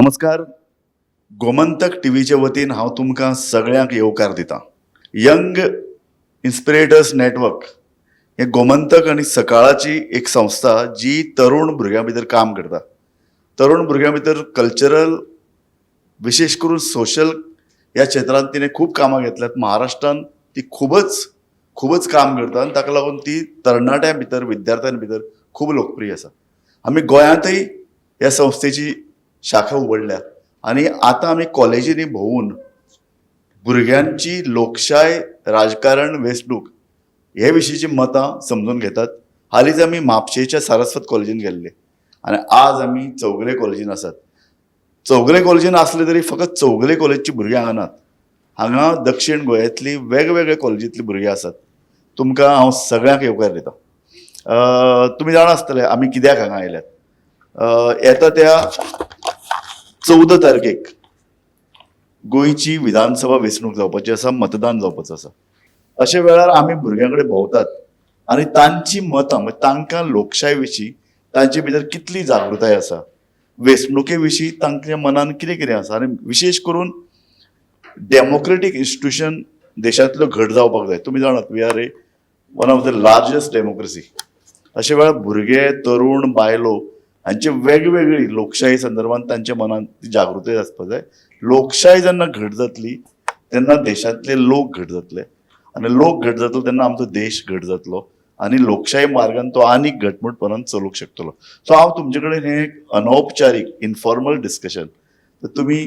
नमस्कार. गोमंतक टीव्हीचे वतीन हांव तुमकां सगळ्यांक येवकार दितां. यंग इन्स्पिरेटर्स नेटवर्क हे गोमंतक आनी सकाळाची एक संस्था जी तरुण भुरग्यां भितर काम करता. तरुण भुरग्यां भितर कल्चरल, विशेश करून सोशल ह्या क्षेत्रांत तिणें खूब कामां घेतल्यात. महाराष्ट्रान ती खुबच खुबच काम करता आनी ताका लागून ती तरणाट्यां भितर, विद्यार्थ्यां भितर खूब लोकप्रिय आसा. आमी गोंयांतय ह्या संस्थेची शाखा उगडल्या आनी आतां आमी कॉलेजींनी भोंवून भुरग्यांची लोकशाय, राजकारण, वेंचणूक हे विशींची मतां समजून घेतात. हालींच आमी म्हापशेच्या सारस्वत कॉलेजीन गेल्ले आनी आज आमी चौगुले कॉलेजीन आसात. चौगुले कॉलेजीन आसले तरी फकत चौगुले कॉलेजची भुरगीं हांगा नात. हांगा दक्षीण गोंयांतली वेगवेगळ्या कॉलेजींतली भुरगीं आसात. तुमकां हांव सगळ्यांक येवकार दितां. तुमी जाणा आसतले आमी कित्याक हांगा आयल्यात. येता त्या 14 तारखेक गोंयची विधानसभा वेंचणूक जावपाची आसा, मतदान जावपाचो आसा. अशे वेळार आमी भुरग्यां कडेन भोंवतात आनी तांची मतां, म्हणजे तांकां लोकशाय विशीं तांचे भितर कितली जागृताय आसा, वेंचणुके विशीं तांच्या मनान कितें कितें आसा आनी विशेश करून डेमोक्रेटीक इन्स्टिट्यूशन देशांतल्यो घट जावपाक जाय. तुमी जाणात, we are a one of the largest democracy. अशे वेळार भुरगे, तरुण, बायलो हांचे वेगवेगळी लोकशाही संदर्भात तांच्या मनांत ती जागृताय आसपाक जाय. लोकशाही जेन्ना घट जातली तेन्ना देशांतले लोक घट जातले आनी लोक घट जातलो तेन्ना आमचो देश घट जातलो आनी लोकशाही मार्गान तो आनीक घटमूटपणान चलूंक शकतलो. सो हांव तुमचे कडेन हें एक अनौपचारीक, इनफॉर्मल डिस्कशन, तर तुमी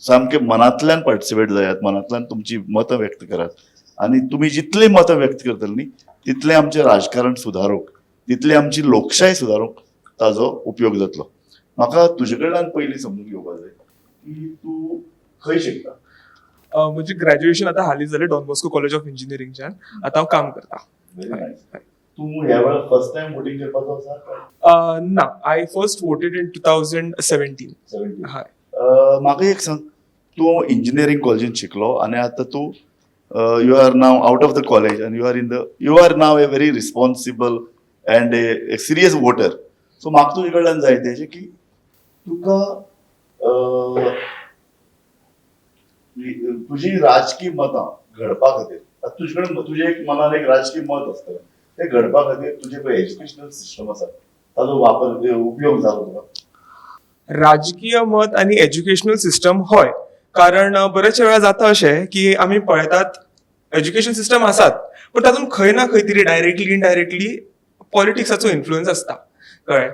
सामके मनांतल्यान पार्टिसिपेट जायात, मनांतल्यान तुमची मतां व्यक्त करात आनी तुमी जितलीं मतां व्यक्त करतली न्ही, तितलें आमचें राजकारण सुदारूंक, तितली आमची लोकशाय सुदारूंक ताजो उपयोग जातलो. म्हाका तुजे कडल्यान पयलीं समजून घेवपाक जाय की तूं खंय शिकता? म्हजें ग्रॅज्युएशन आतां हालीं जालें डॉन बॉस्को कॉलेज ऑफ इंजिनियरिंगच्यान. आतां हांव काम करता. Very nice. तूं ह्या वेळार फर्स्ट टायम वोटींग करपाचो आसा काय? ना, I first voted in 2017. 17. हय. म्हाका एक सांग, तूं इंजिनियरींग कॉलेजीन शिकलो आनी आतां तूं you are now out of the college and you are now a very responsible and a serious voter. So म्हाका तुजे कडल्यान जाय तेजें की तुका तुजी राजकीय मतां घडपा खातीर, आतां तुजे कडेन तुजें एक मनान एक राजकीय मत आसतलें, तें घडपा खातीर तुजें पळय एज्युकेशनल सिस्टम आसा ताजो वापर, उपयोग जालो तुका? राजकीय मत आनी एज्युकेशनल सिस्टम, हय, कारण बरेचशे वेळार जाता अशें की आमी पळयतात, एज्युकेशन सिस्टम आसात पण तातूंत खंय ना खंय तरी डायरेक्टली, इनडायरेक्टली पॉलिटिक्साचो इन्फ्लुएन्स आसता, कळ्ळें?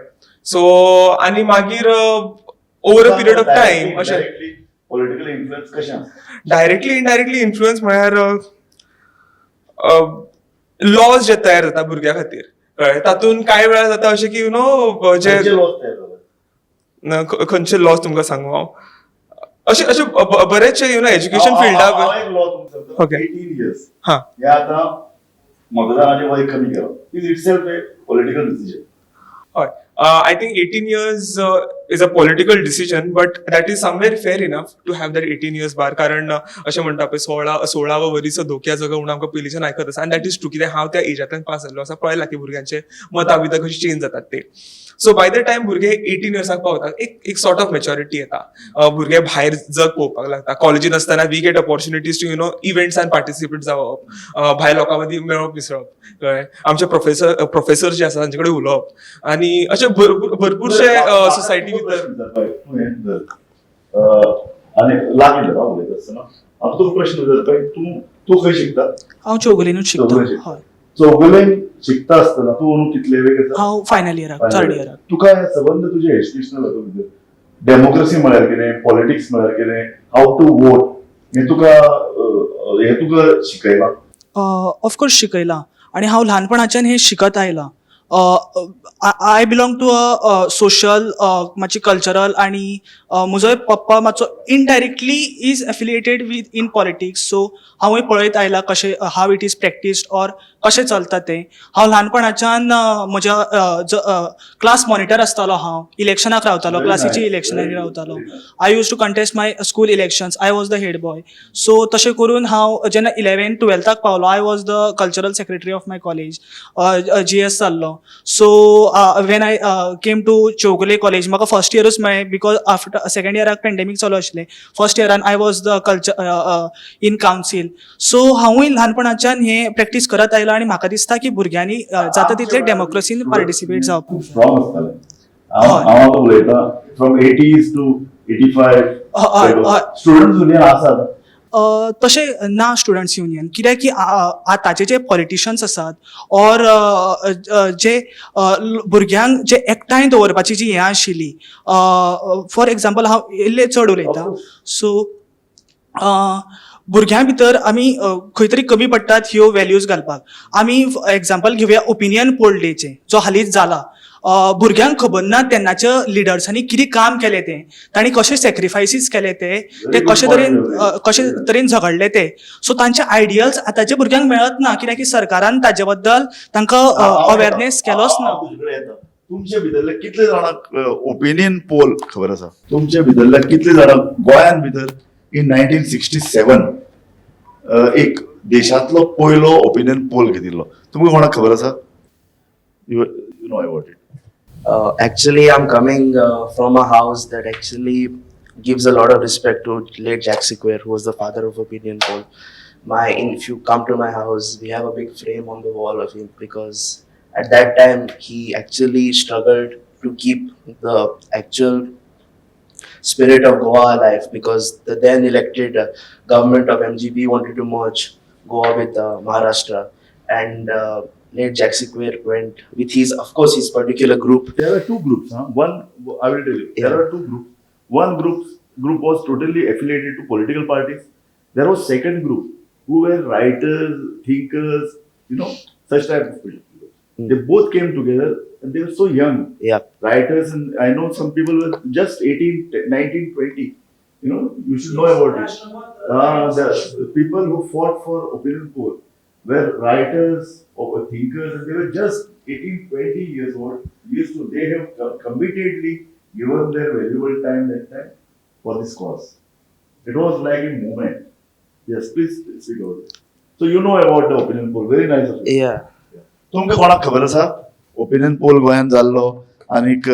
सो आनी मागीर over a period of time अशें पॉलिटिकल इन्फ्लुएन्स कशें आसता? डायरेक्टली, इनडायरेक्टली इन्फ्लुएन्स म्हळ्यार लॉज जे तयार जाता भुरग्यां खातीर, कळ्ळें, तातूंत कांय वेळार जाता अशें की you know जे खंयचे लॉज तयार जातात? खंयचे लॉज तुमकां सांगू हांव? अशे अशे बरेचशे you know education फिल्डाक हांव एक लॉ तुमकां सांगता. 18 इयर्स हे आतां मतदानाचें वय कमी केलां, is itself a political decision. हय, I think 18 years is a political decision, but that is somewhere fair enough to have that 18 years bar, कारण अशें म्हणटा पळय, 16व्या वरीचो धोक्या जग म्हणून आमकां पयलींच्यान आयकत आसा आनी that is true. कित्याक हांव त्या एजांतल्यान पास जाल्लो आसा, पळयलां की भुरग्यांचे मतां बितां कशी चेंज जातात ते. सो बाय the time भुरगे 18 इयर्साक पावता, एक एक सॉर्ट ऑफ मॅच्युरिटी येता. भुरगे भायर जग पळोवपाक लागता. कॉलेजीन आसतना we get opportunities to इव्हेंट्सान participate जावप, भायर लोकां मदीं मेळप मिसळप, कळ्ळें? आमचे प्रोफेसर जे आसा तांचे कडेन उलोवप आनी अशे भरपूर भरपूरशे सोसायटी भितर आनी लागीं धर, हांव उलयता आसतना हांव तुका प्रश्न विचारता. तूं तूं खंय शिकता? हांव चौगुलेनूच शिकता. चौगुले शिकता. हय. चौगुलेन शिकता आसतना तूं अंदू कितले वेग आसा? हांव फायनल इयराक, थर्ड इयराक. तुका हे संबंद तुजे एज्युकेशनल हातूंत भितर डेमोक्रेसी म्हळ्यार कितें, पॉलिटिक्स म्हळ्यार कितें, how to vote, हे तुका शिकयलां? ऑफकोर्स शिकयलां आनी हांव ल्हानपणाच्यान हें शिकत आयलां. I belong to a social, मातशी कल्चरल आनी म्हजोय पप्पा मातसो indirectly is affiliated with in politics, so हांवूय पळयत आयलां कशें how it is practised or कशें चलता तें. हांव ल्हानपणाच्यान म्हज्या क्लास मॉनिटर आसतालो. हांव इलेक्शनाक रावतालो, क्लासीच्या इलेक्शनाक रावतालो. I used to contest my school elections. I was the head boy. So तशें करून हांव जेन्ना इलेवन टुवेल्थाक पावलो, I was the cultural secretary of my college, GS जाल्लो. आशिल्लो. So when I came to Chowgule College, म्हाका फर्स्ट इयरूच मेळ्ळें, because after second इयराक पेंडेमीक चालू आशिल्लें. फर्स्ट इयरान I was the culture in council, so हांवूय ल्हानपणाच्यान हें प्रॅक्टीस करत आयलां आनी म्हाका दिसता की भुरग्यांनी जाता तितलें डेमोक्रेसीन पार्टिसिपेट जावप. खूब स्ट्रॉंग आसताले. हांव हय. हांव आतां उलयतां from 80s to 85. हय, हय. स्टुडंट युनियन आसात. तशें ना स्टुडंट्स युनियन, कित्याक की आतांचे जे पॉलिटिशियन्स आसात ऑर जे भुरग्यांक जे एकठांय दवरपाची जी हें आशिल्ली, फॉर एग्जाम्पल, हांव इल्लें चड उलयतां, सो भुरग्यां भितर आमी खंय तरी कमी पडटात ह्यो वॅल्यूज घालपाक. आमी एग्जाम्पल घेवया ओपिनियन पोल डेचें, जो हालींच जाला. भुरग्यांक खबर ना तेन्नाच्या लिडर्सांनी कितें काम केलें तें, तांणी कशे सॅक्रिफायसीस केले ते ते good कशे तरेन point. कशे तरेन झगडले ते. सो तांचे आयडियल्स आतांच्या भुरग्यांक मेळत ना, कित्याक की सरकारान ताजे बद्दल तांकां अवेरनेस केलोच ना. हांव तुजे कडेन येता. तुमचे भितरले कितले जाणांक ओपिनियन पोल खबर आसा? तुमचे भितरल्या कितले जाणांक गोंयान भितर इन 1967 एक देशांतलो पयलो ओपिनियन पोल घेतिल्लो, तुमकां कोणाक खबर आसा? You know about it? Actually, I'm coming from a house that actually gives a lot of respect to late Jack Sequeira, who was the father of opinion poll. If you come to my house, we have a big frame on the wall of him because at that time he actually struggled to keep the actual spirit of Goa alive because the then elected government of MGP wanted to merge Goa with Maharashtra, and late Jack Sequeira went with his, of course, his particular group. There are two groups. Huh? One, I will tell you. There are two groups. One group was totally affiliated to political parties. There was second group who were writers, thinkers, such type of people. They both came together and they were so young. Writers, and I know some people were just 18, 19, 20. You should know about it. The people who fought for opinion poll were writers or thinkers, and they were just 18, 20 years old. Used to they have committedly given their valuable time that time for this cause. It was like a movement. Yes, please speak about it. So you know about the opinion poll. Very nice of you. Yeah. तुमकां कोणाक खबर आसा opinion poll गोंयांत जाल्लो? आनीक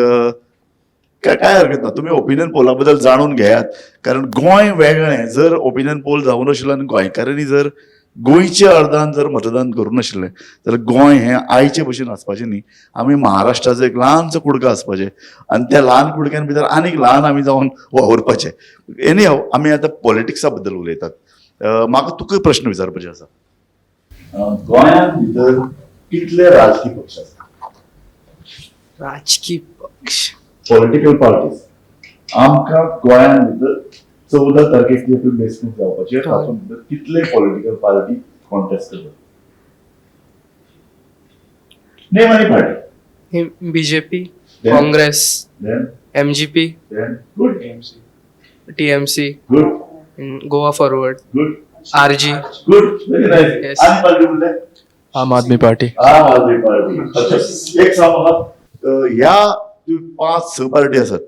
काय काय हरकत ना, तुमी ओपिनियन पोला बद्दल जाणून घेयात, कारण गोंय वेगळें. जर ओपिनियन पोल जावं नाशिल्लो आनी गोंयकारांनी जर गोंयच्या अर्दान जर मतदान करूं नाशिल्लें जाल्यार गोंय हें आयचे भशेन आसपाचें न्ही. आमी महाराष्ट्राचो एक ल्हानसो कुडको आसपाचें आनी त्या ल्हान कुडक्यान भितर आनीक ल्हान आमी जावन वावुरपाचें. एनी हाव, आमी आतां पॉलिटिक्सा बद्दल उलयतात. म्हाका तुका प्रश्न विचारपाचे आसा. गोंयांत भितर कितले राजकीय पक्ष आसात? राजकीय पक्ष? पॉलिटिकल पार्टीज आमकां गोंयांत भितर 14 तारखेक जी आपली वेंचणूक जावपाची आसा, तातूंत भितर कितले पॉलिटिकल पार्टी कॉन्टेस्ट करतात? नेम आनी party. BJP. Then? Congress. Then? MGP. Then? Good. TMC. Good. Goa forward. Good. RG. Good, very nice. Yes. आनी पार्टी म्हणले? आम आदमी पार्टी. आम आदमी पार्टी. अच्छा, एक सांग म्हाका, ह्या पांच स पार्टी आसात,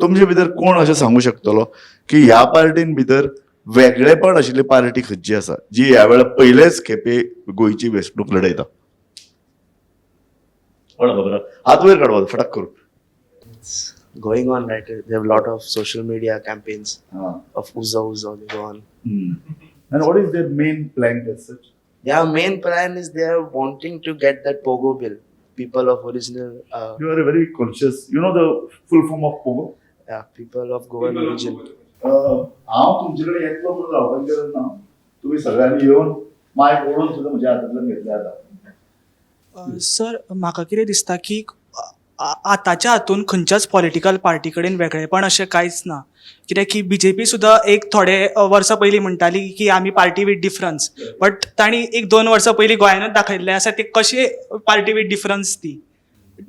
तुमचे भितर कोण अशें सांगू शकतलो की ह्या पार्टीन भितर वेगळेपण आशिल्ली पार्टी खंयची आसा, जी ह्या वेळार पयलेच खेपे गोंयची वेंचणूक लढयता? कोणा खबर आहा? हात वयर काडपा फटाक करून. It's going on, right? They have a lot of social media campaigns of Uzo Uzo. They go on. And what is their main plan as such? Their main plan is they are wanting to get that Pogo bill. People of original, You are very conscious. You know the full form of Pogo? Yeah, people of Goan origin. हांव तुमचे कडेन येतलो म्हणून रावपाची गरज ना. तुमी सगळ्यांनी येवन मायक ओडून सुद्दां म्हज्या हातांतल्यान घेतले आतां. सर, म्हाका कितें दिसता की आतांच्या हातून खंयच्याच पॉलिटिकल पार्टी कडेन वेगळेपण अशें कांयच ना, कित्याक की बीजेपी सुद्दां एक थोडे वर्सां पयलीं म्हणटाली की आमी पार्टी वीथ डिफरन्स, बट तांणी एक दोन वर्सां पयलीं गोंयानूच दाखयल्लें आसा ते कशें पार्टी वीथ डिफरन्स ती,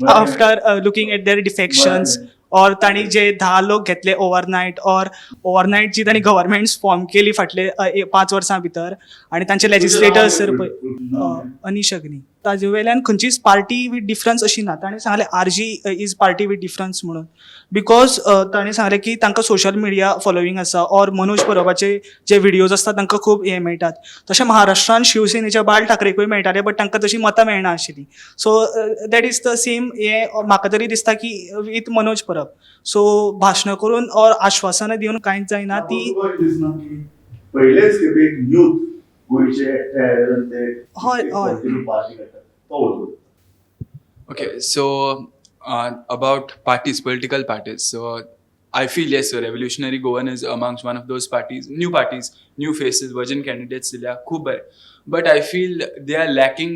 after looking at their defections or तांणी जे 10 लोक घेतले ओवरनायट, ऑर ओवरनायट जी तांणी गव्हर्मेंट्स फॉर्म केली फाटले 5 वर्सां भितर आनी तांचे लेजिस्लेटर्स जर पळय, अनिश अग्नी. ताजे वेल्यान खंयचीच पार्टी विथ डिफरन्स अशी ना. ताणें सांगलें RG is party with difference म्हणून, because ताणें सांगलें की तांकां सोशल मिडिया फॉलोईंग आसा ऑर मनोज परबाचे जे व्हिडियोज आसता तांकां खूब हें मेळटात. तशें महाराष्ट्रान शिवसेनेच्या बाल ठाकरेकूय मेळटाले, बट तांकां तशी मतां मेळना आशिल्लीं. So that is the same हें म्हाका तरी दिसता की विथ मनोज परब. सो भाशणां करून ऑर आश्वासनां दिवन कांयच जायना ती. तुका दिसना की पयलेच खेपेक युथ गोंयचे ते हय, हय. पार्टी काडटा तो वचून? Okay, so about parties, political parties. So I feel, yes, so Revolutionary Goan is amongst one of those parties, new parties, new faces, virgin candidates दिल्या, खूब बरें. But I feel they are lacking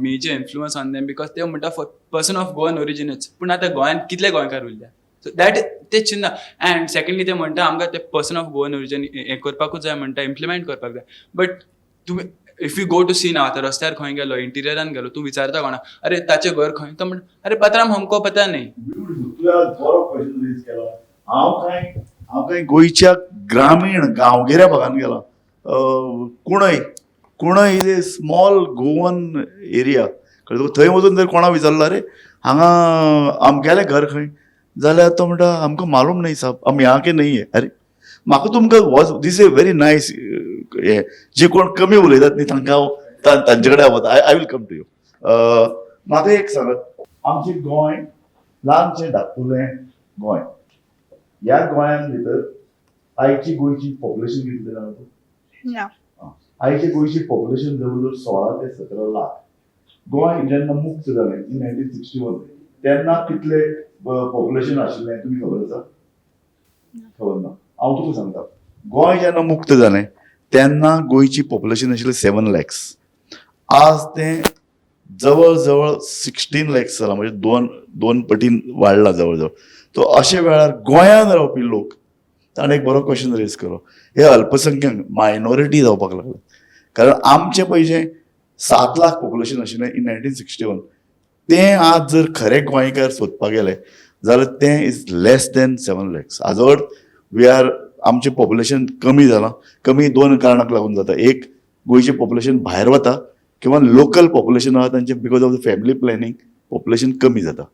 major influence on them because ते म्हणटा person of Goan originals. पूण आतां गोंयांत कितले गोंयकार उरल्या? So that ते चिंता. And secondly ते म्हणटा आमकां ते person of Goan origin हें करपाकूच जाय म्हणटा, इम्प्लिमेंट करपाक जाय. बट तुमी if you go to see ना, आतां रस्त्यार खंय गेलो, इंटिरियरान गेलो, तूं विचारता कोणा, अरे ताचें घर खंय, तो म्हणटा अरे पात्राम हमको पता नहीं. ब्युटिफूल. तुवें आज बरो क्वेश्चन रेज केला. हांव कांय गोंयच्या ग्रामीण गांवगिऱ्या भागान गेला. कुणय, कुणय is a small Goan area. कळ्ळें तुका? थंय वचून जर कोणा विचारलो, अरे हांगा अमक्यालें घर खंय, जाल्यार तो म्हणटा आमकां मालूम नहीं साहब, हम यहाँ के नहीं है. अरे म्हाका तुमकां was this a very nice हे जे कोण कमी उलयतात न्ही तांकां हांव तांचे कडेन वता. I will come to you. म्हाका एक सांगात, आमचें गोंय ल्हानशें धाकटुलें गोंय. ह्या गोंयान भितर आयची गोंयची पॉप्युलेशन कितली जाणा तूं? ना. आयची गोंयची पॉप्युलेशन जवळ जवळ 16 ते 17 लाख. गोंय जेन्ना मुक्त जालें इन 1961, तेन्ना कितले पॉप्युलेशन आशिल्लें तुमी खबर आसा? खबर ना? हांव तुका सांगता. गोंय जेन्ना मुक्त जालें तेन्ना गोंयची पॉप्युलेशन आशिल्लें 7 लॅक्स. आज तें जवळ जवळ 16 लॅक्स जालां, म्हणजे दोन दोन पटीन वाडलां जवळ जवळ. तो अशे वेळार गोंयांत रावपी लोक, ताणें एक बरो क्वेश्चन रेज केलो, हे अल्पसंख्याक मायनॉरिटी जावपाक लागले. कारण आमचें पयशे 7 लाख पॉप्युलेशन आशिल्लें इन 1961, तें आज जर खरे गोंयकार सोदपाक गेले जाल्यार तें is less than 7 lakhs. हाजो अर्थ we are आमचें पॉप्युलेशन कमी जालां. कमी दोन कारणाक लागून जाता. एक, गोंयचें पॉप्युलेशन भायर वता किंवा लोकल पॉप्युलेशन आहा तांचें because of the family planning population कमी जाता.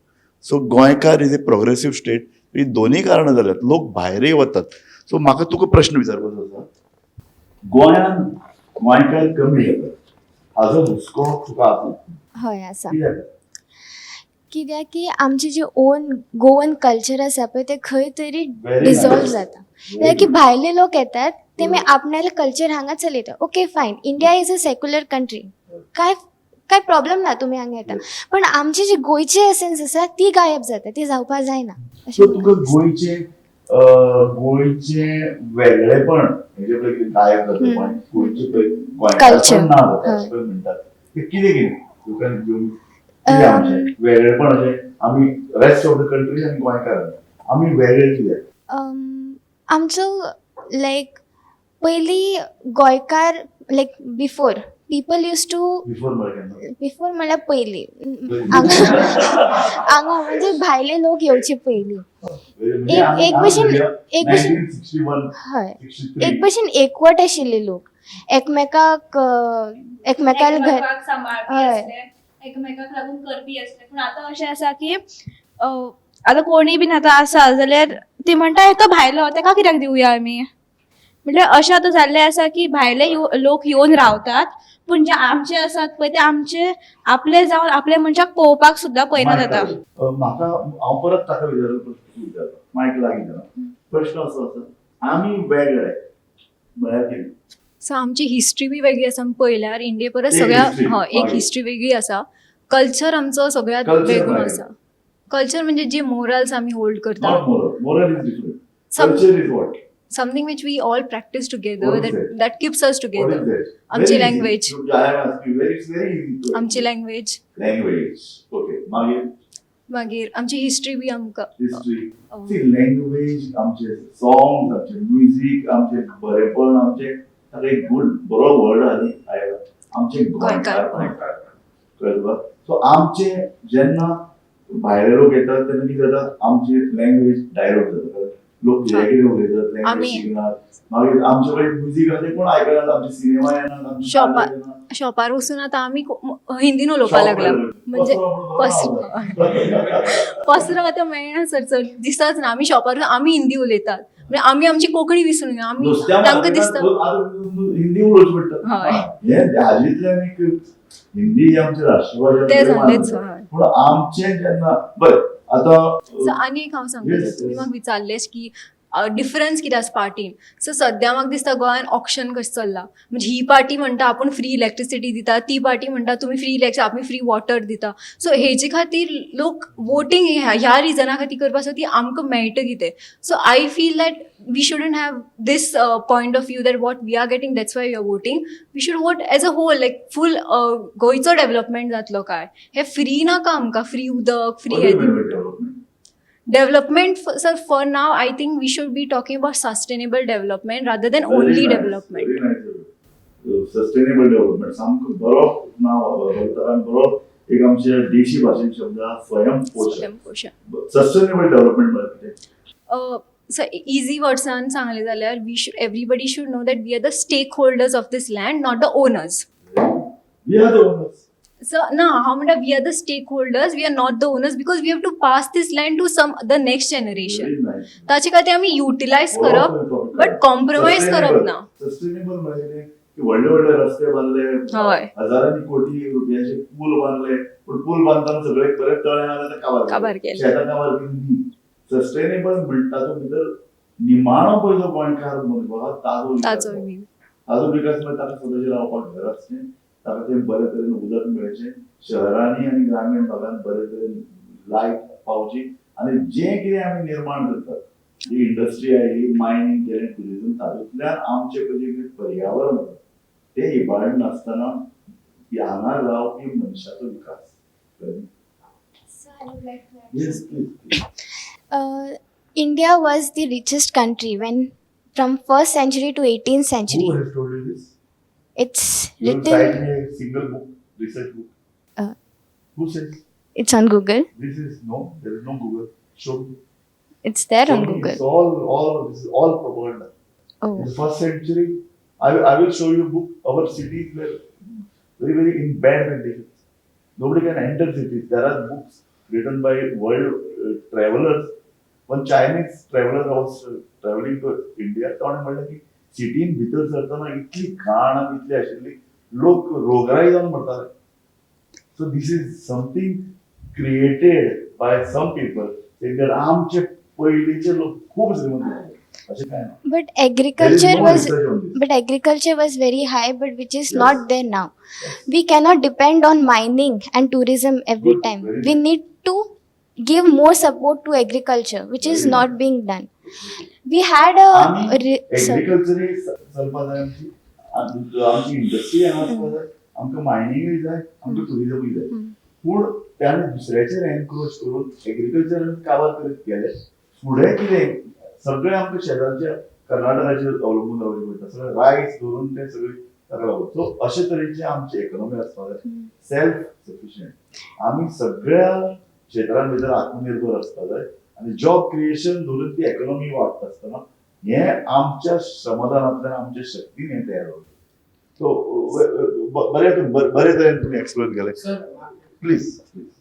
सो गोंयकार is a progressive state. ही दोनूय कारणां जाल्यात, लोक भायरय वतात. सो म्हाका तुका प्रश्न विचारपाचो आसा, गोंयांत गोंयकार कमी जातात हाजो हुस्को तुका आसा? हय, आसा. कित्याक? कित्याक की आमची जी ओन गोवन कल्चर आसा पळय, ते खंय तरी Very dissolve nice. जाता. कित्याक की भायले लोक येतात, तेमी आपणाले कल्चर हांगा चलयता. Okay, fine, India is a secular country, काय काय प्रॉब्लम ना तुमी हांगा येता, पण आमची जी गोंयची एसन्स आसा ती गायब जाता. ती जावपा जायना अशें सो म्हाका तुका दिसता. गोंयचें वेगळेपण हेजे पळय कितें गायब जाता, गोंयचें पळय गोंयकारपण Culture. ना जाता हय. अशें पळय म्हणटात, तें कितें कितें तुका घेवन कितें आमचें वेगळेपण अशें आमी रेस्ट ऑफ the country आनी गोंयकार आमी वेगळे कितें? आमचो लायक पयलीं गोंयकार, like before people used to before म्हळ्यार केन्ना? बिफोर म्हणल्यार पयलीं हांगा हांगा म्हणजे भायले लोक येवचे पयलीं म्हणजे एक भशेन 1961 हय, 63. एक भशेन एकवट आशिल्ले लोक एकमेकाक एकमेकाल घर एकमेकाक सांबाळपी हय. आसले, एकमेकाक लागून करपी आसले. पूण आतां अशें आसा की आतां कोणीय बीन आतां आसा जाल्यार ती म्हणटा तो भायलो, ताका कित्याक दिवया आमी. म्हटल्यार अशें आतां जाल्लें आसा की भायले लोक येवन रावतात, पूण जे आमचे आसात पळय ते आमचे आपले जावन आपल्या मनशाक पळोवपाक सुद्दां पळयनात आतां. म्हाका हांव परत ताका विचारलो प्रश्न विचारलो, मायक लागीं जाला. प्रश्न असो आसा, आमी वेगळे म्हळ्यार कितें? सो आमची हिस्ट्री बी वेगळी आसा. आमी पळयल्यार इंडिये परस एक सगळ्या history, हय, एक मागीर. हिस्ट्री वेगळी आसा. कल्चर आमचो सगळ्यात Culture वेगळो म्हळ्यार? आसा. कल्चर म्हणजे जी मोरल्स आमी होल्ड करता. Not moral, moral is different. Some culture is what? Something which we all practice together. What is that that? That keeps us what together. Is that? आमची language. I am asking, very, it's very easy. आमची language. Language, okay, मागीर? मागीर आमची history बी आमकां history. C, language, आमचे songs, आमचे music, आमचे बरेपण, आमचे ताका एक गुड बरो वर्ड आनी आयला, आमचे गोंयकारपण. कळ्ळें तुका? सो आमचे जेन्ना भायले लोक येतात तेन्ना कितें जाता, आमची लँग्वेज डायवर्ट जाता. लोक कितें कितें उलयतात, लँग्वेज शिकनात. मागीर आमचे कडेन म्युजीक आसा तें कोण आयकनात, आमचे सिनेमा येनात, आमचे शॉपार नाटक येनात. शॉपार वचून आतां आमी हिंदीन उलोवपाक शॉप लागला. म्हणजे पसरो आतां मेळना सर, चड दिसच ना. आमी शॉपार आमी हिंदी उलयतात, म्हणजे आमी आमची कोंकणी विसरून गेला. आमी नुस्त्या तांकां दिसता मार्केटांत हिंदी उलोवची पडटा. हय. हें हाजेंतल्यान एक हिंदी ही आमची राष्ट्रभाशा तें तरी जालेंच मानतात. हय. पूण आमचें जेन्ना बरें आतां सो आनी एक हांव सांगता Yes, sir, तुमी yes. म्हाका विचारलें की डिफरन्स कितें आसा पार्टीन. सो सद्या म्हाका दिसता गोंयान ऑक्शन कशें चल्लां, म्हणजे ही पार्टी म्हणटा आपूण फ्री इलेक्ट्रिसिटी दिता, ती पार्टी म्हणटा तुमी फ्री इलेक्ट्रिसिटी, आमी फ्री वॉटर दिता. सो हेजे खातीर लोक वोटींग ह्या रिजना खातीर करपा आसा ती आमकां मेळटा कितें. So I feel that we shouldn't have this point of view that what we are getting, that's why we are voting. We should vote as a whole, like full गोंयचो डेवलपमेंट जातलो काय. हे फ्री नाका आमकां, free उदक, free हें. Development Development, sir, for now I think we should be talking about sustainable development rather than only development. Sustainable development सामको बरो नांव आनी बरो एक आमच्या देशी भाशेन शब्द आहा, स्वयं पोशण. स्वयं पोशण. सस्टेनेबल डेव्हलपमेंट म्हळ्यार कितें? So easy वर्ड्सान सांगलें जाल्यार we should, everybody should know that we are the stakeholders of this land, not the owners. We are the owners. So ना, हांव म्हणटा we are the stakeholders, we are not the owners, because we have to pass this land to some the next generation. ताचे खातीर आमी utilise करप but compromise करप ना. Sustainable म्हळ्यार कितें की व्हडले व्हडले रस्ते बांदले, हय. हजारांनी कोटी रुपयाचे पूल बांदले, पूण पूल बांदतना सगळे बरे तळे आहा ते काबार काबार केले. शेतां काबार केली. सस्टेनेबल म्हणटा तो भितर निमाणो पळय जो गोंयकार मनीस आहा ताजो विकास ताचो जावप. बी ताजो विकास म्हळ्यार ताका स्वताचें रावपाक घर आसचें, ताका तें बरे तरेन उदक मेळचें, शहरांनी आनी ग्रामीण भागांत बरे तरेन लायट पावची आनी जें कितें आमी निर्माण करतात, जी इंडस्ट्री आयली, मायनींग केलें, ट्युरिजम, तातूंतल्यान आमचें पळय जें कितें पर्यावरण आसा तें इबाडनासतना हांगा रावपी मनशाचो विकास. So I would like to add yes, please. India was the richest country when from first century to 18th century. Who has told you this? It's You will cite written. me a single book, research book. Who says? It's on Google. This is no, there is no Google. Show me. It's there Show on me. Google. It's all, this is all propaganda. Oh. In the first century, I will show you book. Our cities were very, very in bad conditions. Nobody can enter cities. There are books written by world travelers. One Chinese traveler was traveling to India. ताणें म्हणलें की सिटीन भितर सरतना इतली घाण आनी इतली आशिल्ली, लोक रोगराई जावन मरताले. So this is something created by some people that आमचे पयलींचे लोक खूब श्रीमंत आशिल्ले. अशें कांय ना. But There is agriculture no was research on this. But agriculture was very high, but which is Yes. not there now. We cannot depend on mining and tourism every Good, time. Very We nice. need to give more support to agriculture, which is Very not nice. Being done. We had a आमी sorry. एग्रीकल्चरय चलपा जाय आमची, आमची industry हांगा आसपा जाय, आमकां मायनिंगूय जाय, आमकां टुरिजमूय जाय. पूण त्याने दुसऱ्याचेर एनक्रोच करून एग्रीकल्चर काबार करीत गेले फुडें कितें सगळें आमकां शेजारच्या कर्नाटकाचेर अवलंबून रावचें पडटा. सगळें रायस धरून ते सगळे ताका लागून. सो अशे तरेचे आमची इकॉनॉमी आसपाक जाय, सेल्फ सफिशियंट. आमी सगळ्या क्षेत्रां भितर आत्मनिर्भर आसपाक जाय आनी जॉब क्रिएशन धरून ती इकॉनॉमी वाडटा आसतना हें आमच्या श्रमदानांतल्यान आमच्या शक्तीन हें तयार जाता. सो बरे तरेन तुमी एक्सप्लेन केलें. Please, please.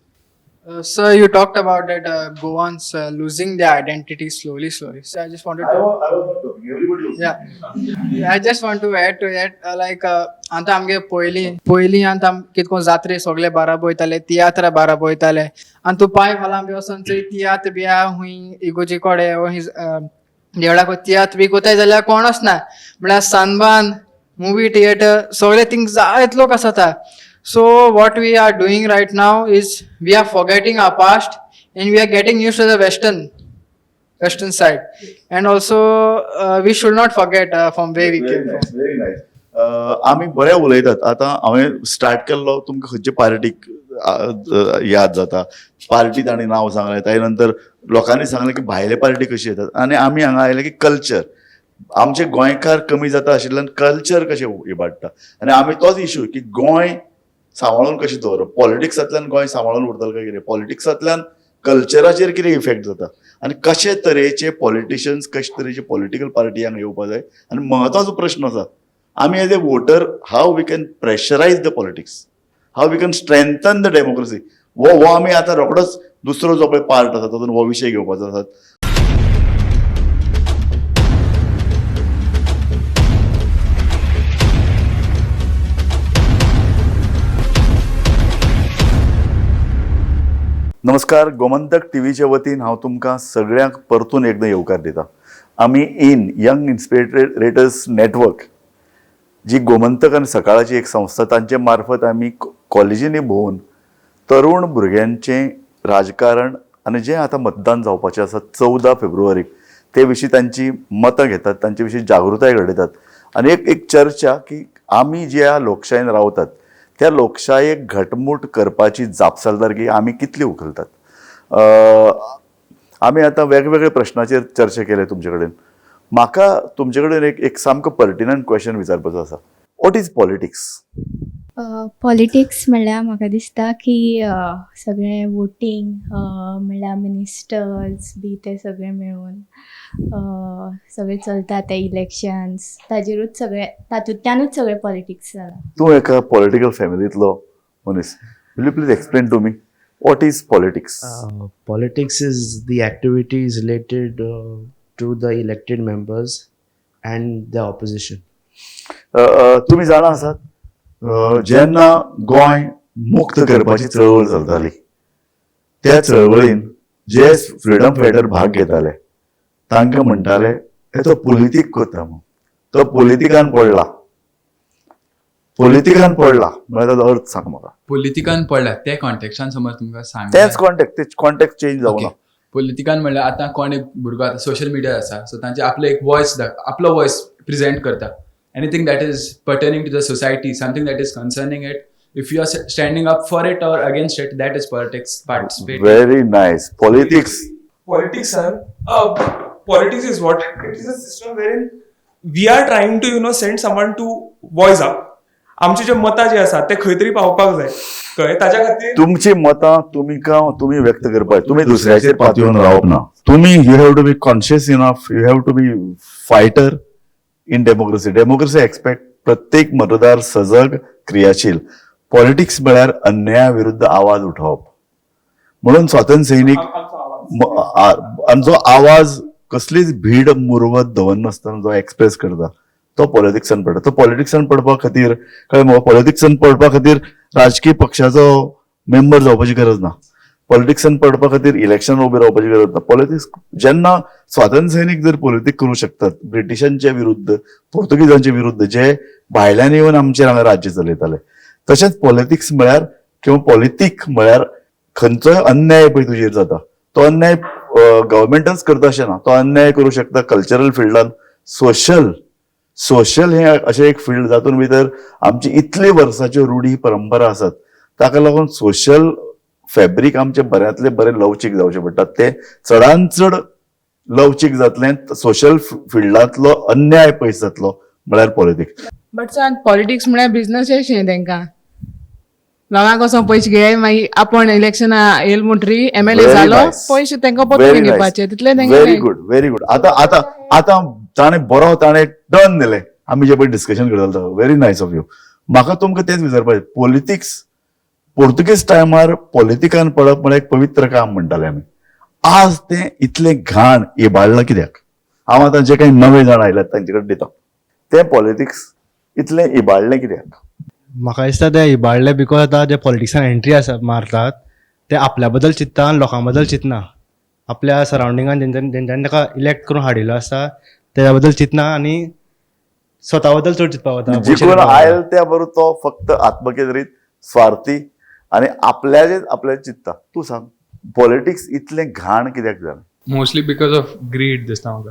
Sir, you talked about that Goans losing their identity slowly, slowly. So I just wanted I to, was, I was not talking. Everybody was. Yeah. I just want to add to that, like आतां आमगे पयलीं पयलीं आतां कितको जात्रे सगळे बाराबो वयताले, तियात्रा बाराबो वयताले आनी तूं पांय फालां बी वचोन चोय तियात्र बी आहा हुंय इगोजी कोडे वो देवळा कडेन तियात्र बी कोताय जाल्यार कोणच ना. म्हळ्यार सनबान मुवी थिएटर सगळे थिंग जायत लोक आसाता. So what we are doing right now is we are forgetting our past and we are getting used to the western side. And also we should not forget from where we Very came from. nice, very nice. आमी बरें उलयतात. आतां हांवें start केल्लो तुमकां खंयचे पार्टीक याद जाता, पार्टी तांणी नांव सांगलें, ताजे नंतर लोकांनी सांगलें की भायले पार्टी कशी येतात आनी आमी हांगा आयले की कल्चर आमचे गोंयकार कमी जाता आशिल्ल्यान कल्चर कशें इबाडटा आनी आमी तोच इशू की गोंय सांबाळून कशें दवरप, पॉलिटिक्सांतल्यान गोंय सांबाळून उरतलें काय कितें, पॉलिटिक्सांतल्यान कल्चराचेर कितें इफेक्ट जाता आनी कशे तरेचे पॉलिटिशियन्स, कशे तरेचे पॉलिटिकल पार्टी हांगा येवपा जाय. आनी म्हत्वाचो प्रश्न आसा, आमी as a voter how we can pressurise the politics, how we can strengthen the democracy. हो हो आमी आतां रोखडोच दुसरो जो पळय पार्ट आसा तातूंत हो विशय घेवपाचो आसा. नमस्कार, गोमंतक टीव्हीच्या वतीन हांव तुमकां सगळ्यांक परतून एकदां येवकार दिता. आमी इन यंग इन्स्पिरेटर्स नेटवर्क जी गोमंतक आनी सकाळाची एक संस्था, तांचे मार्फत आमी कॉलेजींनी भोंवून तरुण भुरग्यांचें राजकारण आनी जें आतां मतदान जावपाचें आसा 14 फेब्रुवारीक ते विशीं तांची मतां घेतात, तांचे विशीं जागृताय घडयतात आनी एक एक चर्चा की आमी ज्या लोकशायेन रावतात त्या लोकशायेक घटमूट करपाची जापसालदारकी आमी कितली उखलतात. आमी आतां वेगवेगळे प्रश्नाचेर चर्चा केले तुमचे कडेन. म्हाका तुमचे कडेन एक एक सामको पर्टिनंट क्वेश्चन विचारपाचो आसा. What is politics? Politics म्हणल्यार म्हाका दिसता की सगळें वोटींग म्हणल्यार मिनिस्टर्स बी ते सगळे मेळून सगळें चलता ते इलेक्शन्स, ताजेरूच सगळें, तातूंतल्यानूच सगळें पॉलिटिक्स जालां. तूं एका पॉलिटिकल फॅमिलींतलो मनीस, will you please explain to me what is politics? Politics is the activities related to the elected members and the opposition. तुमी जाणा आसात, जेन्ना गोंय मुक्त करपाची चळवळ चलताली त्या चळवळीन जे फ्रिडम फायटर भाग घेताले तांकां म्हणटाले हे तो पुलितीक करता म्हूण, तो पुलितिकान पडला, पुलितिकान पडला म्हळ्यार ताजो अर्थ सांग म्हाका. पोलितिकान पडला ते कॉन्टेक्सान समज तुमकां सांग, तेच कॉन्टेक्ट, तेच कॉन्टेक्ट चेंज जावना. पोलितिकान म्हणल्यार आतां कोण एक भुरगो आतां सोशल मिडिया आसा, सो तांचे आपले एक वॉयस, आपलो वॉयस प्रेजेंट करता. Anything that is pertaining to the society, something that is concerning it, if you are standing up for it or against it, that is politics participate. Very nice. Politics. Politics, sir, politics is what? It is a system wherein we are trying to, send someone to voice up. आमचे जे मतां जे आसात ते खंय तरी पावपाक जाय, कळ्ळें? ताच्या खातीर तुमची मतां तुमी व्यक्त करपाक, तुमी दुसऱ्याचेर पातयेवन रावप ना. तुमी you have to be conscious enough, you have to be fighter in democracy. Democracy expect प्रत्येक मतदार सजग, क्रियाशील. पॉलिटिक्स म्हळ्यार अन्याया विरुद्ध आवाज उठोवप. म्हणून स्वातंत्र्य सैनीक आमचो आवाज, आनी जो आवाज कसलीच भीड मुरवत दवरनासतना जो एक्सप्रेस करता तो पॉलिटिक्सान पडटा. तो पॉलिटिक्सान पडपा खातीर, कळ्ळें मगो, पॉलिटिक्सान पडपा खातीर राजकीय पक्षाचो मेंबर जावपाची गरज ना, पॉलिटिक्सान पडपा खातीर इलेक्शन उबे रावपाची गरज ना. पॉलिटिक्स जेन्ना स्वातंत्र्य सैनीक जर पॉलिटीक करूं शकतात ब्रिटिशांच्या विरुद्ध, पोर्तुगीजांच्या विरुद्ध, जे भायल्यान येवन आमचेर हांगा राज्य चलयताले, तशेंच पॉलिटिक्स म्हळ्यार किंवा पॉलिटीक म्हळ्यार खंयचोय अन्याय पळय तुजेर जाता तो अन्याय गव्हर्मेंटच करता अशें ना, तो अन्याय करूं शकता कल्चरल फिल्डान, सोशल सोशल हें अशें एक फिल्ड जातून भितर आमची इतली वर्साच्यो रुढी परंपरा आसात, ताका लागून सोशल फॅब्रीक आमचें बऱ्यांतलें बरें लवचीक जावचें पडटा. तें चडान चड लवचीक जातलें, सोशल फिल्डांतलो अन्याय पयस जातलो म्हळ्यार पॉलिटिक्स. बट सांग, पॉलिटिक्स म्हळ्यार बिझनस अशें तेंकां लोकांक कसो पयशे घे, मागीर आपूण इलेक्शना येयल म्हणटरी एमएलए जालो, पयशे तेंकां परतून घेवपाचे तितले व्हेरी तेंकां. Good, very good. आतां आतां आतां ताणें बरो ताणें टर्न दिलें. आमी जे पळय डिस्कशन करताले, व्हेरी नायस ऑफ you. म्हाका तुमकां तेंच विचारपाचें, पॉलिटिक्स पोर्तुगीज टायमार पॉलिटिकान पडप म्हळ्यार एक पवित्र काम म्हणटाले आमी, आज तें इतलें घाण इबाडलां कित्याक? हांव आतां जे काही नवे जाण आयल्यात तांचे कडेन दिता, तें पॉलिटिक्स इतलें इबाडलें कित्याक? म्हाका दिसता ते इबाडले because आतां जे पॉलिटिक्सान एंट्री आसा मारतात ते आपल्या बद्दल चिंत्ता आनी लोकां बद्दल चिंतना, आपल्या सरावंडिंगान जेंच्यांनी जेंच्यांनी ताका इलेक्ट करून हाडिल्लो आसा तेज्या बद्दल चिंतना आनी स्वता बद्दल चड चिंतपाक वता, पयशे जिखून दिवपाक वता. आयल त्या बरोबर तो फक्त आत्मकेंद्रीत, स्वार्थी आनी आपल्याचेच आपल्याचें चिंतता. तूं सांग, पॉलिटिक्स इतलें घाण कित्याक जालें? मोस्टली because of grid दिसता म्हाका,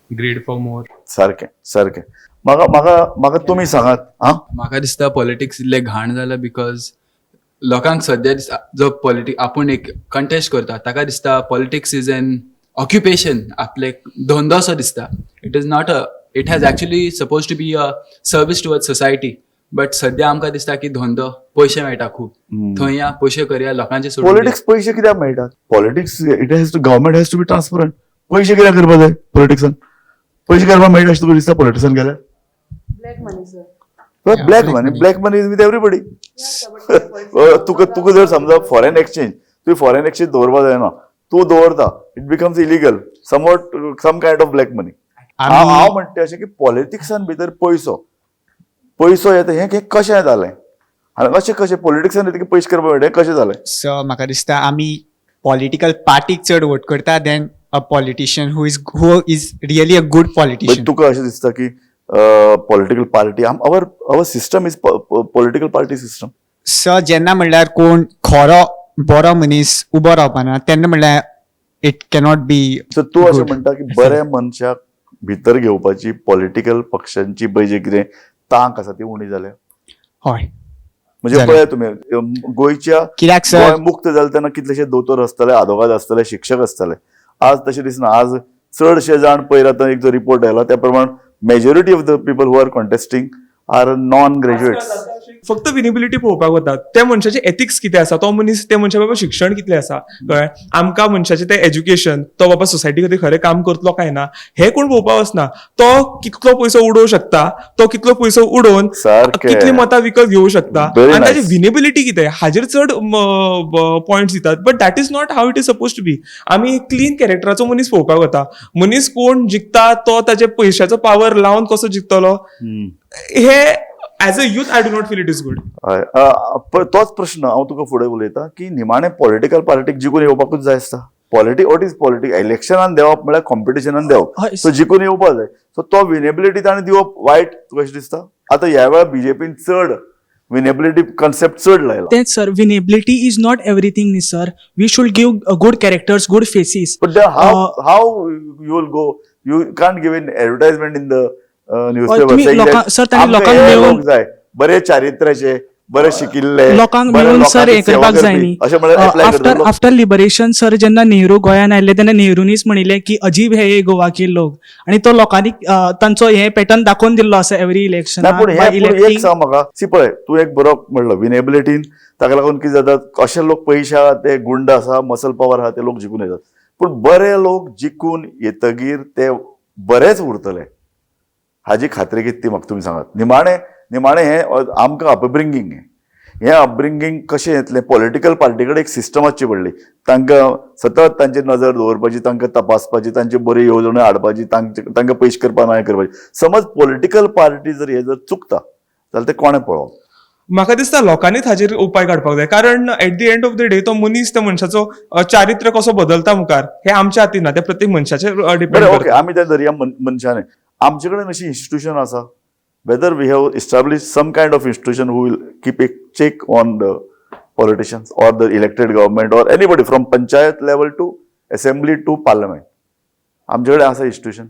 ग्रीड फॉर मोर. सारकें सारकें. म्हाका म्हाका म्हाका तुमी सांगात. आं, म्हाका दिसता पॉलिटिक्स इल्लें घाण जालां because लोकांक सद्या दिसता जो पॉलिटिक्स आपूण एक कंटेस्ट करता ताका दिसता पॉलिटिक्स is an occupation, आपले धंदो असो दिसता. It is not a, it has actually suppose to be a service towards society. But सद्या आमकां दिसता की धंदो पयशे मेळटा खूब, थंय या पयशे करया, लोकांचे सोडून दिया. पॉलिटिक्स पयशे कित्याक मेळटात? Politics, it has to, government has to be transparent. पयशे कित्याक करपाक जाय पॉलिटिक्सान? पयशे करपाक मेळटा अशें तुका दिसता पॉलिटिक्सान गेल्यार? Black money sir. Black money, black money is with everybody. तुका जर समजा फॉरेन एक्सचेंज, तुवें फॉरेन एक्सचेंज दवरपाक जायना, तूं दवरता, it becomes illegal, somewhat some kind of black money. हांव म्हणटा अशें की पॉलिटिक्सान भितर पयसो पयसो येता, हें कशें जालें आनी अशें कशें पॉलिटिक्सान येता की पयशे करपाक मेळटा, हें कशें जालें? सो म्हाका दिसता आमी पॉलिटिकल पार्टीक चड वोट करता than a politician who is really a good politician. तुका अशें दिसता की political party, our system is political party system? So जेन्ना म्हणल्यार कोण खरो बरो मनीस उबो रावपाना तेन्ना म्हणल्यार it cannot be. सो तूं अशें म्हणटा की बऱ्या मनशाक भितर घेवपाची पॉलिटिकल पक्षांची पळय जे कितें तांक आसा ती उणी जाल्या? हय. म्हणजे पळया तुमी गोंयच्या, कित्याक सर, गोंय मुक्त जालें तेन्ना कितलेशे दोतोर आसताले, आदोगाद आसताले, शिक्षक आसताले. आज तशें दिसना. आज चडशे जाण पयर आतां एक जो रिपोर्ट आयला त्या प्रमाण majority of the people who are contesting are non graduates. फक्त विनेबिलिटी पळोवपाक वतात, त्या मनशाचे एथिक्स कितें आसा, तो मनीस त्या मनशा बाबा शिक्षण कितलें आसा, कळ्ळें? आमकां मनशाचें तें एज्युकेशन, तो बाबा सोसायटी खातीर खरें काम करतलो काय ना हें कोण पळोवपाक वचना. तो कितलो पयसो उडोवंक शकता, तो कितलो पयसो उडोवन कितली मतां विकत घेवंक शकता आनी ताची विनेबिलिटी कितें हाजेर चड पॉयंट्स दितात. But that is not how it is suppose to be. आमी क्लीन कॅरेक्टराचो मनीस पळोवपाक वता. मनीस कोण जिखता तो ताचे पयशाचो पावर लावन कसो जिखतलो हे as a youth I do not feel it is good. तोच प्रश्न हांव तुका फुडें उलयता की निमाणें पॉलिटिकल पार्टीक जिखून येवपाकूच जाय आसता. What is politic? इलेक्शनान देंवप म्हळ्यार कॉम्पिटिशनान देंवप, सो जिखून येवपाक जाय. सो तो विनेबिलिटी ताणें दिवप वायट तुका अशें दिसता? आतां ह्या वेळार बीजेपीन चड विनेबिलिटी कॉन्सेप्ट चड लायला. तेंच sir, winnability is not everything न्ही sir. We should give good characters, good faces. But how you will go? You can't give in advertisement in the newspaper. Sir तांणी लोकांक मेळून जाय बरे चारित्र्याचे, बरे शिकिल्ले लोकांक मेळून सर हें करपाक जाय न्ही. आफ्टर लिबरेशन सर जेन्ना नेहरू गोंयान आयले तेन्ना नेहरूनीच म्हणिल्लें की अजीब हे गोवा के लोक, आनी तो लोकांनी तांचो हे पॅटर्न दाखोवन दिल्लो आसा एवरी इलेक्शन. पूण एक सांग म्हाका, सी पळय तूं एक बरो म्हणलो विनेबिलिटीन, ताका लागून कितें जाता, अशे लोक पयशे आहा, ते गुंड आसा, मसल पावर आहा, ते लोक जिखून येतात. पूण बरे लोक जिखून येतगीर ते बरेच उरतले हाजी खात्री कितें ती म्हाका तुमी सांगात. निमाणें निमाणें हें आमकां अपब्रिंगींग, हें अपब्रिंगींग कशें येतलें? पॉलिटिकल पार्टी कडेन एक सिस्टम आसची पडली, तांकां सतत तांची नजर दवरपाची, तांकां तपासपाची, तांची बरी येवजण्यो हाडपाची, तांकां पयशे करपाक ना करपाची. समज पॉलिटिकल पार्टी जर हे जर चुकता जाल्यार तें कोणें पळोवप? म्हाका दिसता लोकांनीच हाजेर उपाय काडपाक जाय, कारण at the end of the day तो मनीस त्या मनशाचो चारित्र्य कसो बदलता मुखार हे आमच्या हातीन ना, ते प्रत्येक मनशाचेर डिपेंड. ओके, आमी ते धरया मनशाने. आमचे कडेन अशी इन्स्टिट्यूशन आसा, whether we have established some kind of institution who will keep a check on the politicians or the elected government or anybody from panchayat level to assembly to parliament. आमचे कडेन आसा institution?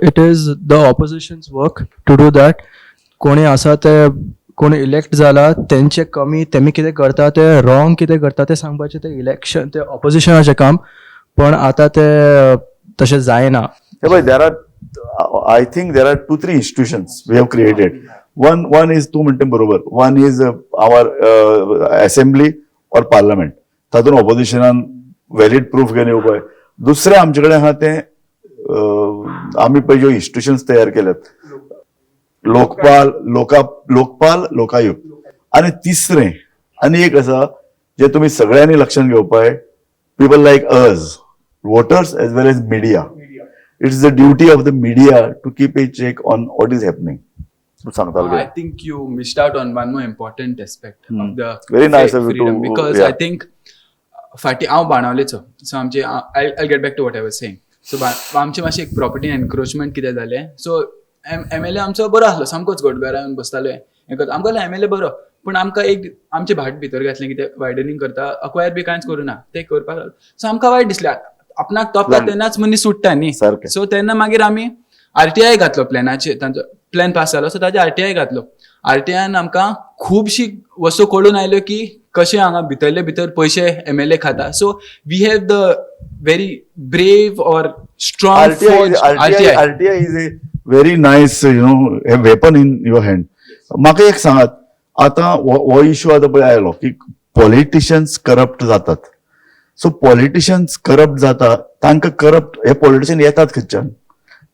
It is the opposition's work to do that. कोणी आसा ते कोण elect जाला तेंचे कमी तेमी कितें करता ते रॉंग कितें करता ते सांगपाचें ते इलेक्शन ते ऑपोजिशनाचें काम, पण आतां ते तशें जायना. हे पळय, there are, I think there are 2-3 institutions we have created. One is तूं म्हणटा बरोबर, one is our assembly or parliament, तातूंत ऑपोजिशनान व्हॅलीड प्रूफ घेवन येवपाक. दुसरें आमचे कडेन आहा तें आमी पळय ज्यो इन्स्टिट्युशन्स तयार केल्यात, लोकपाल, लोकपाल, लोकायुक्त. आनी तिसरें आनी एक आसा जे तुमी सगळ्यांनी लक्षांत घेवपाक, people like us, voters as well as media. It's the duty of the media to keep a check on what is happening. I think you missed out on one more important aspect of the very nice of you freedom, to, because I think फाटी हांव बाणावलेचो, so आमचे I'll get back to what I was saying. So आमचे मातशें एक property encroachment कितें जालें, so M L A आमचो बरो आसलो, सामकोच घट घरा येवन बसतालो, हें करता, आमकां एम एल ए बरो, पूण आमकां एक आमचे भाट भितर घातलें कितें वायडनींग करता, अक्वायर बी कांयच करूं ना, तें करपाक लागलो. सो आमकां वायट दिसलें, आपणाक तोपता तेन्नाच मनीस सुट्टा न्ही. सो तेन्ना मागीर आमी आरटीआय घातलो प्लॅनाचेर, तांचो प्लॅन पास जालो, सो ताजेर आरटीआय घातलो. आरटीआयन आमकां खुबशी वस्तू कळून आयल्यो की कशें हांगा भितरले भितर पयशे एम एल ए खाता. So we have the very brave or strong RTI is a very nice, you know, weapon in your hand. म्हाका एक सांगात, आतां हो इशू आतां पळय आयलो की पॉलिटिशियन्स करप्ट जातात. सो पॉलिटिशियन्स करप्ट जाता, तांकां करप्ट हे पॉलिटिशियन येतात खंयच्यान?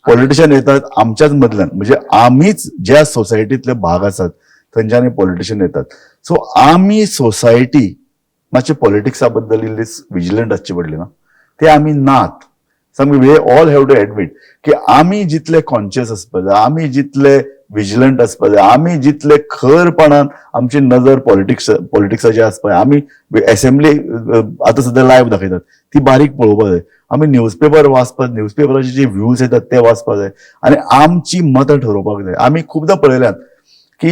पॉलिटिशियन येतात आमच्याच मदल्यान, म्हणजे आमीच ज्या सोसायटीतले भाग आसात थंयच्यान हे पॉलिटिशियन येतात. सो आमी सोसायटी मातशे पॉलिटिक्सा बद्दल इल्ली विजिलंट आसची पडली ना, ते आमी नात. सामके we all have to admit की आमी जितले कॉन्शियस आसपा जाय, आमी जितले विजिलंट आसपा जाय, आमी जितले खरपणान आमची नजर पॉलिटिक्साचेर आसपा जाय. आमी एसेंब्ली आतां सद्या लायव्ह दाखयतात ती बारीक पळोवपा जाय, आमी न्यूजपेपर वाचपाक, न्यूजपेपराचे जे व्ह्यूज येतात ते वाचपा जाय आनी आमची मतां ठरोवपाक जाय. आमी खुबदां पळयल्यात की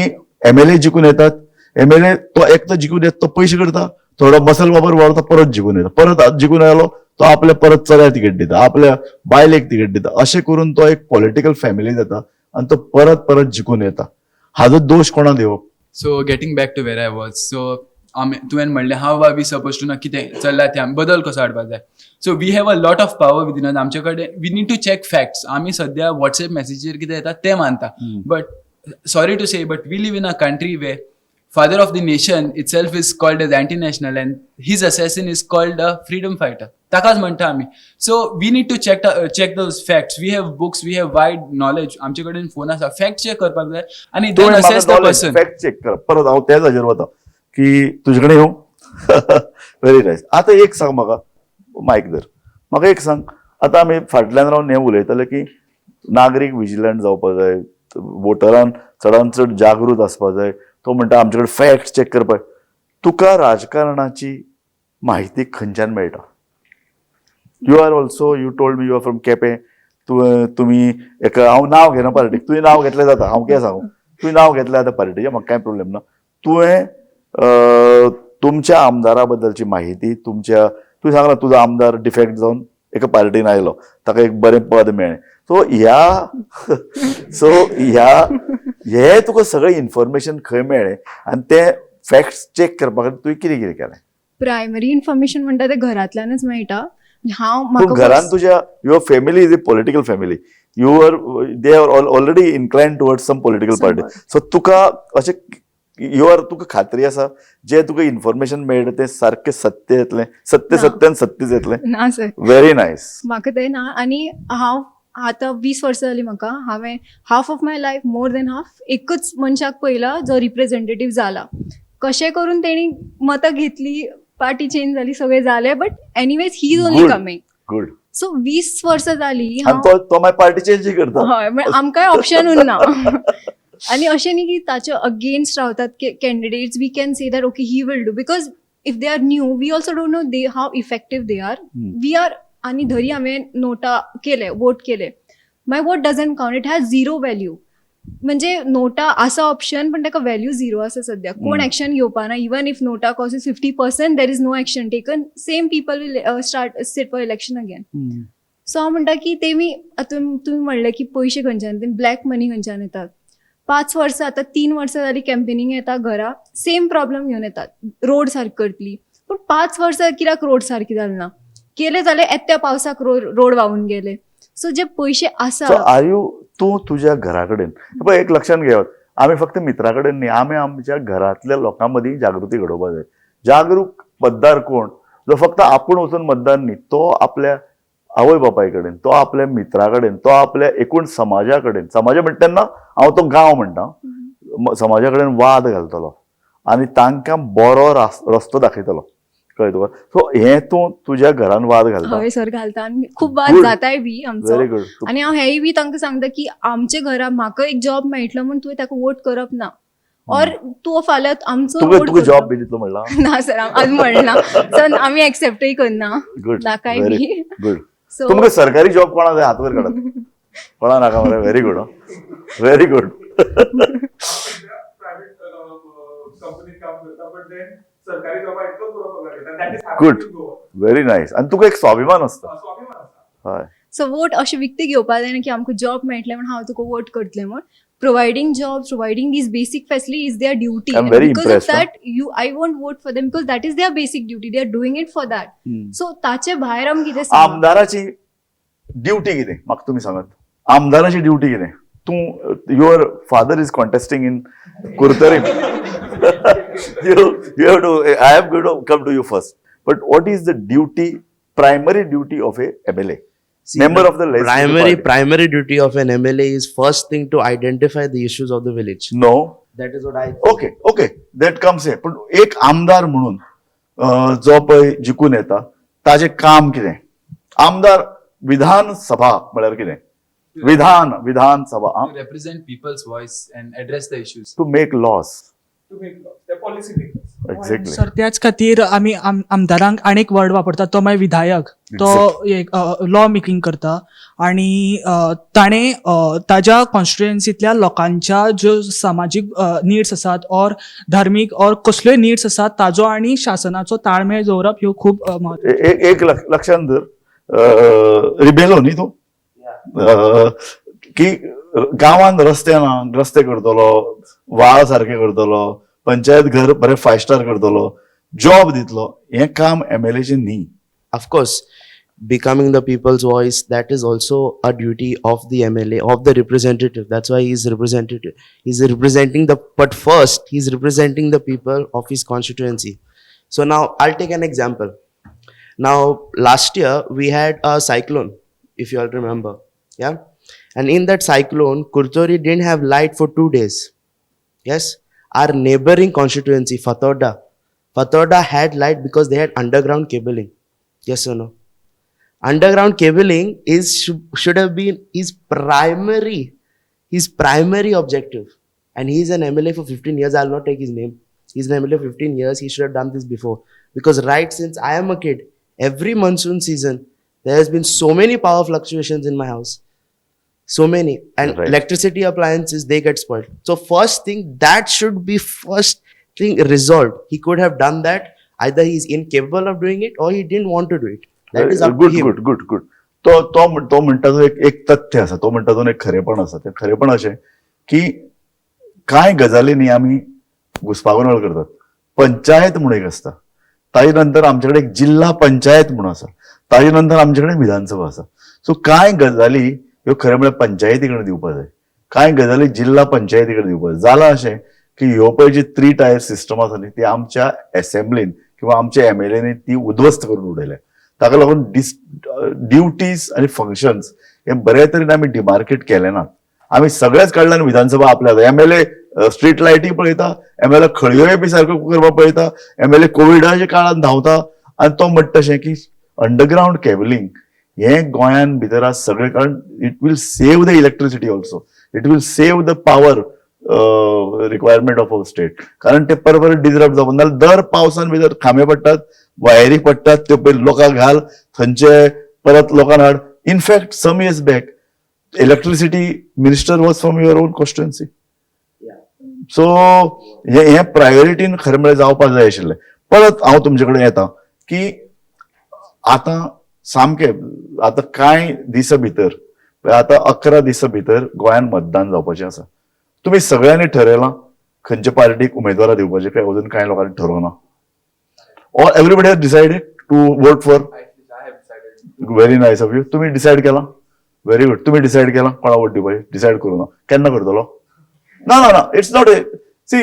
एमएलए जिखून येतात, एमएलए तो एकटो जिखून येता, तो पयशे करता, थोडो मसल वापर वाडता, परत जिखून येता, परत जिखून आयलो तो आपल्या परत चल्याक तिकेट दिता, आपल्या बायलेक तिकेट दिता, अशें करून तो एक पॉलिटिकल फॅमिली जाता आनी तो परत परत जिखून येता. हाजो दोश कोणा दिवप? So getting back to where I was, so आमी तुवें म्हणलें how are we suppose to know कितें चल्ला तें, आमी बदल कसो हाडपाक जाय. So we have a lot of power within us. आमचे कडेन we need to check facts. आमी सद्या वॉट्सएप मॅसेजीर कितें येता तें मानता, but sorry to say, but we live in a country where father of the nation itself is called as anti-national and his assassin is called a freedom fighter. ताकाच म्हणटा आमी. So we need to check those facts. We have books, we have wide knowledge. आमचे कडेन phone आसा, fact check करपाक जाय आनी then assess the person. Fact check कर. परत हांव त्याच हाजेर वता की तुजे कडेन येवं. Very nice. आतां एक सांग म्हाका, मायक धर, म्हाका एक सांग, आतां आमी फाटल्यान रावन हें उलयताले की नागरीक विजिलंट जावपाक जाय, वोटरान चडान चड जागृत आसपाक जाय. तो म्हणटा आमचे कडेन फॅक्ट चॅक करपाक. तुका राजकारणाची म्हायती खंयच्यान मेळटा? You are also, you told me you are from Quepem. तुवें तुमी एका, हांव नांव घेना पार्टीक, तुवें नांव घेतलें जाता, हांव कितें सांगू, तुवें नांव घेतलें जाता पार्टीचें, म्हाका कांय प्रॉब्लेम ना. तुवें तुमच्या आमदारा बद्दलची म्हायती तुमच्या, तुवें सांगलां तुजो आमदार डिफेक्ट जावन एका पार्टीन आयलो, ताका एक बरें पद मेळ्ळें. सो ह्या हे तुका सगळें इन्फॉर्मेशन खंय मेळ्ळें आनी तें फॅक्ट्स चॅक करपा खातीर तुवें कितें कितें केलें? प्रायमरी इन्फॉर्मेशन म्हणटा तें घरांतल्यानच मेळटा. हांव पूण म्हाका घरान तुज्या your family is a political family, you are they are already incline towards some political party. So तुका अशें you are तुका खात्री आसा जे तुका इन्फॉर्मेशन मेळटा तें सारकें सत्य येतलें, सत्य ना. सत्यान सत्यच येतलें? ना सर. Very nice. म्हाका तें ना. आनी हांव आतां 20 वर्सां जालीं म्हाका, हांवें half of my life, more than half, एकच मनशाक पळयला जो रिप्रेझेंटेटीव जाला. कशें करून तेणी मतां घेतली, पार्टी चेंज जाली, सगळें जालें, but anyways he is only Good. Coming. Good. So 20 वर्सां जाली आनी हांव तो तो मागीर पार्टी चेंज करता. हय, म्हळ्यार आमकांय ऑप्शन उरना. आनी अशें न्ही की ताचे अगेन्स्ट रावतात candidates, we can say that okay, he will do, because if they are new, we also don't know they how effective they are. We are आनी धरी हांवें नोटा केले, वोट केले, my vote doesn't count, it has zero value. म्हणजे NOTA आसा option, पण ताका value zero आसा सद्या. कोण एक्शन घेवपा ना. Even if NOTA causes 50%, there is no action taken. Same people will start sit for election again. So हांव म्हणटा की तेमी आतां तुमी म्हणलें की पयशे खंयच्यान, ते ब्लॅक मनी खंयच्यान येतात. 5 वर्सां, आतां 3 वर्सां जालीं कॅम्पेनींग येता घरा, सेम प्रॉब्लम घेवन येतात, रोड सारकी करतली. पूण 5 वर्सां कित्याक रोड सारकी जाली ना? केले जाल्यार येत्या पावसाक रोड व्हांवून गेले. सो जे पयशे आसा सो are you, तूं तुज्या घरा कडेन पळय, एक लक्षात घेयात, आमी फक्त मित्रा कडेन न्ही, आमी आमच्या घरांतल्या लोकां मदीं जागृती घडोवपाक जाय. जागरूक मतदार कोण? जो फक्त आपूण वचून मतदान न्ही, तो आपल्या आवय बापाय कडेन, तो आपल्या मित्रा कडेन, तो आपल्या एकूण समाजा कडेन, समाजा म्हणटा तेन्ना हांव तो गांव म्हणटा, समाजा कडेन वाद घालतलो आनी तांकां बरो रस्तो दाखयतलो. कळ्ळें तुका? सो हें तूं तुज्या घरान वाद घालता? हय सर, घालता आनी खूब वाद Good. जाताय बी आमचो. Very good. आनी हांव हेंय बी तांकां सांगता की आमच्या घरा म्हाका एक जॉब मेळटलो म्हूण तुवें ताका वोट करप ना, ऑर तूं फाल्यां आमचो तुका वोट तुका जॉब बी दितलो म्हणला? ना सर, आज म्हणना सर, आमी एक्सेप्टूय करना. गुड. नाकाय व्हेरी बी. गुड. सो तुमकां सरकारी जॉब कोणा जाय? हात वयर काडात. कोणा नाका मरे? Very good, very good. Private कंपनीत काम करता, बट then सरकारी जॉबा इतलोच बरो पगार घेता. That is good, very nice. आनी तुका एक स्वाभिमान आसता. स्वाभिमान आसा. हय. सो वोट अशें विकते घेवपा जायना की आमकां जॉब मेळटलें म्हूण हांव तुका वोट करतलें म्हूण. Providing job, providing these basic facility is their duty. I am very because of impressed. That you I won't vote for them, because that is their basic duty, they are doing it for that. So ताचे भायर आमी कितें सांगप? आमदाराची duty कितें म्हाका तुमी सांगात? आमदाराची duty कितें? तूं, your father is contesting in Curtorim. You have to, I am going to come to you first, but what is the duty, primary duty of a MLA, See, member of the legislative primary party? Primary duty of an MLA is first thing to identify the issues of the village. No. That is what I Okay, that comes here. पण एक आमदार म्हणून जो पळय जिखून येता ताजें काम कितें? आमदार, विधानसभा म्हळ्यार कितें? विधानसभा. To represent people's voice and address the issues. To make laws. To make laws. They're policy makers. Exactly. Sir, त्याच खातीर आमी आमदारांक आनीक वर्ड वापरतात, तो मागीर विधायक. तो एक लॉ मेकिंग करता आणि ताणें ताज्या कॉन्स्टिट्युएन्सींतल्या लोकांच्या ज्यो सामाजीक निड्स आसात ऑर धार्मीक ऑर कसल्योय निड्स आसात, ताजो आनी शासनाचो ताळमेळ दवरप ह्यो खूब म्हत्वाच्यो. एक लक्षात धर, रिबेलो न्ही तूं, की गांवांत रस्ते ना, रस्ते करतलो, व्हाळ सारके करतलो, पंचायत घर बरें फायव स्टार करतलो, जॉब दितलो, हें काम एमएलएचें न्ही. Of course, becoming the people's voice, that is also a duty of the MLA, of the representative. That's why he's representative. He's representing the, but first he's representing the people of his constituency. So now I'll take an example. Now last year we had a cyclone, if you all remember. Yeah. And in that cyclone, Curtorim didn't have light for 2 days. Yes. Our neighboring constituency, Fatorda, Fatorda had light because they had underground cabling. Yes or no? Underground cabling is should have been his primary objective. And he's an MLA for 15 years. I'll not take his name. He's an MLA for 15 years. He should have done this before. Because right since I am a kid, every monsoon season, there has been so many power fluctuations in my house. So many. And electricity appliances, they get spoiled. So first thing, that should be first thing resolved. He could have done that. Either he's incapable of doing it or he didn't want to do it. That is up to good him. Good good good. तो तो तो म्हणटा तो एक एक तथ्य आसा, तो म्हणटा तो एक खरेपण आसा. तें खरेपण अशें की कांय गजालींनी आमी घुस्पागोंदळ करतात. पंचायत म्हणून एक आसता, ताजे नंतर आमचे कडेन एक जिल्हा पंचायत म्हणून आसा, ताजे नंतर आमचे कडेन विधानसभा आसा. सो कांय गजाली ह्यो खरें म्हळ्यार पंचायती कडेन दिवपा जाय, कांय गजाली जिल्हा पंचायती कडेन दिवपा जाय. जालां अशें की ह्यो पळय जी थ्री टायर सिस्टम आसा न्ही, ती आमच्या एसेंब्लीन किंवा आमच्या एमएलएनी ती उद्ध्वस्त करून उडयल्या. ताका लागून डिस ड्युटीज आनी फंक्शन्स हे बरे तरेन आमी डिमार्केट केले नात. आमी सगळेच काडल्यान आनी विधानसभा आपल्या. एमएलए स्ट्रीट लायटी पळयता, एमएलए खळयोय बी सारक्यो करपाक पळयता, एमएलए कोविडाच्या काळान धांवता आनी तो म्हणटा तशें की अंडरग्रावंड केबलिंग हे गोंयान भितर आज सगळे, कारण it will save the electricity also, it will save the power requirement of our state. कारण ते परत परत डिजरप्ट जावप नाल्यार दर पावसान भितर खांबे पडटात, वायरी पडटात, त्यो पयलीं लोकांक घाल थंयचे, परत लोकांक हाड. In fact, some years back electricity minister was from your own constituency. So हे हे प्रायोरिटीन खरें म्हळ्यार जावपाक जाय आशिल्लें. परत हांव तुमचे कडेन येता की आतां सामकें आतां कांय दिसा भितर, आतां 11 दिसां भितर गोंयांत मतदान जावपाचें आसा. तुमी सगळ्यांनी ठरयलां खंयच्या पार्टीक उमेदवारा दिवपाचें, काय अजून कांय लोकांनी ठरोवना, or everybody has decided to vote for? I have decided. Very nice of you. तुमी डिसायड केलां? Very good. तुमी डिसायड केलां कोणा वोट दिवपाचें? डिसायड करूं ना? केन्ना करतलो? ना ना ना, it's not a, सी,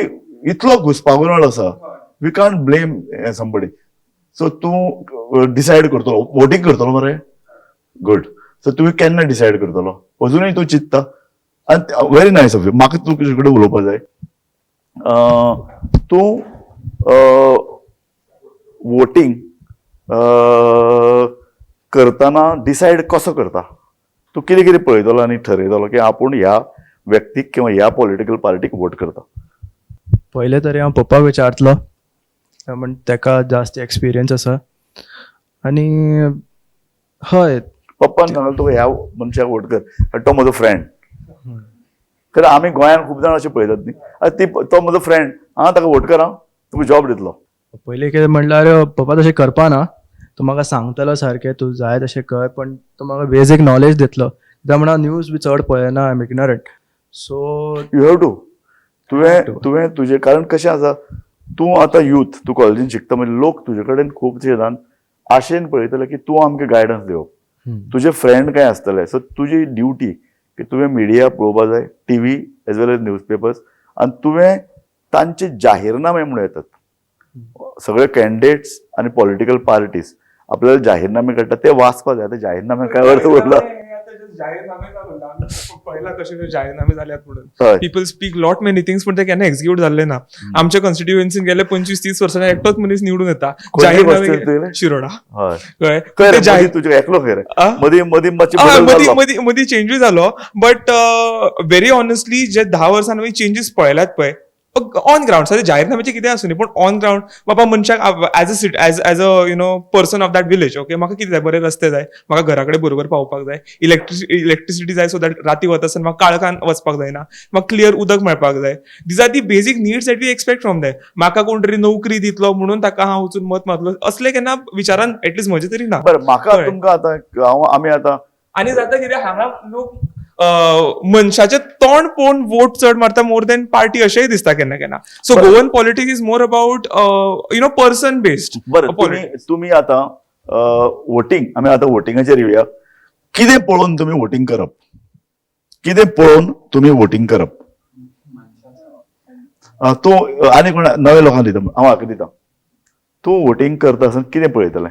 इतलो घुस्पागोंदळ आसा, we can't blame somebody. So तूं डिसायड करतलो, वोटींग करतलो मरे? गुड. सो तुवें केन्ना डिसायड करतलो? अजुनूय तूं चिंत्ता आनी व्हेरी नायस ऑफ you. म्हाका तुजे कडेन उलोवपाक जाय. तूं वोटींग करतना डिसायड कसो करता? तूं कितें कितें पळयतलो आनी ठरयतलो की आपूण ह्या व्यक्तीक किंवा ह्या पॉलिटिकल पार्टीक वोट करता? पयलें तरी हांव पप्पाक विचारतलो, म्हण तेका जास्त एक्सपिरियन्स आसा आनी हय. पप्पान सांगलें तुका ह्या मनशाक वोट कर आनी तो म्हजो फ्रेंड. कारण आमी गोंयांत खूब जाण अशें पळयतात न्ही, आनी ती तो म्हजो फ्रेंड, हांव ताका वोट कर, हांव तुका जॉब दितलो. पयलीं कितें म्हणल्यार पप्पा तशें करपा ना. तो म्हाका सांगतलो सारकें, तूं जाय तशें कर, पण तो म्हाका बेजीक नॉलेज दितलो. कित्याक म्हणून न्यूज बी चड पळयना, I am ignorant, so you have to. तुवें तुजें, कारण कशें आसा, तूं आतां यूथ, तूं कॉलेजीन शिकता, म्हणजे लोक तुजे कडेन खूब जाण आशेन पळयतले की तूं आमकां गायडन्स दिवप. तुजे फ्रेंड काय आसतले, सो तुजी ड्युटी की तुवें मिडिया पळोवपा जाय, TV as well as newspapers, आनी तुवें तांचे जाहीरनामे म्हणून येतात सगळे कॅन्डिडेट्स आनी पॉलिटिकल पार्टीज आपल्याला जाहीरनामे काडटात ते वाचपा जाय. आतां जाहीरनामे काय अर्थ उरला? जाहीरनामे पळयला कशे जाहीरनामे जाल्यात म्हणून. People speak lot many things, पण ते केन्ना एक्झिक्यूट जाल्ले ना. आमच्या कॉन्स्टिट्युएन्सीन गेले 25-30 वर्सांनी एकटोच मनीस निवडून येता, जाहीरनामे शिरोडा. कळ्ळें तुजे एकलो खंय मदीं मदीं मदीं मदीं चेंजूय जालो, बट व्हेरी ऑनेस्टली जे 10 वर्सांनी चेंजीस पळयल्यात पळय ऑन ग्रावंड, सध्या जाहीरनाम्याचे कितें आसूं न्ही, पूण ऑन ग्रावंड बाबा मनशाक as a as as a you know person of that village, okay म्हाका कितें जाय, बरे रस्ते जाय, म्हाका घरा कडेन बरोबर पावपाक जाय, इलेक्ट्रिसिटी जाय, सो that राती वता आसतना म्हाका काळखान वचपाक जायना, म्हाका क्लियर उदक मेळपाक जाय. These are the basic needs that we expect from that. म्हाका कोण तरी नोकरी दितलो म्हणून ताका हांव वचून मत मारतलो असलें केन्ना विचारान एटलिस्ट म्हजें तरी ना. बरें, म्हाका तुमकां आतां आमी आतां आनी जाता कितें हांगा लोक मनशाचे तोंड पळोवन वोट चड मारता मोर दॅन पार्टी अशेंय दिसता केन्ना केन्ना. So Goan politics is more about you know person based. बरें, तुमी आतां वोटींग, आमी आतां वोटिंगाचेर येवया. कितें पळोवन तुमी वोटींग करप? कितें पळोवन तुमी वोटींग करप? तूं आनी कोण नव्या लोकांक दिता, हांव हाका दिता. तूं वोटींग करता आसतना कितें पळयतलें?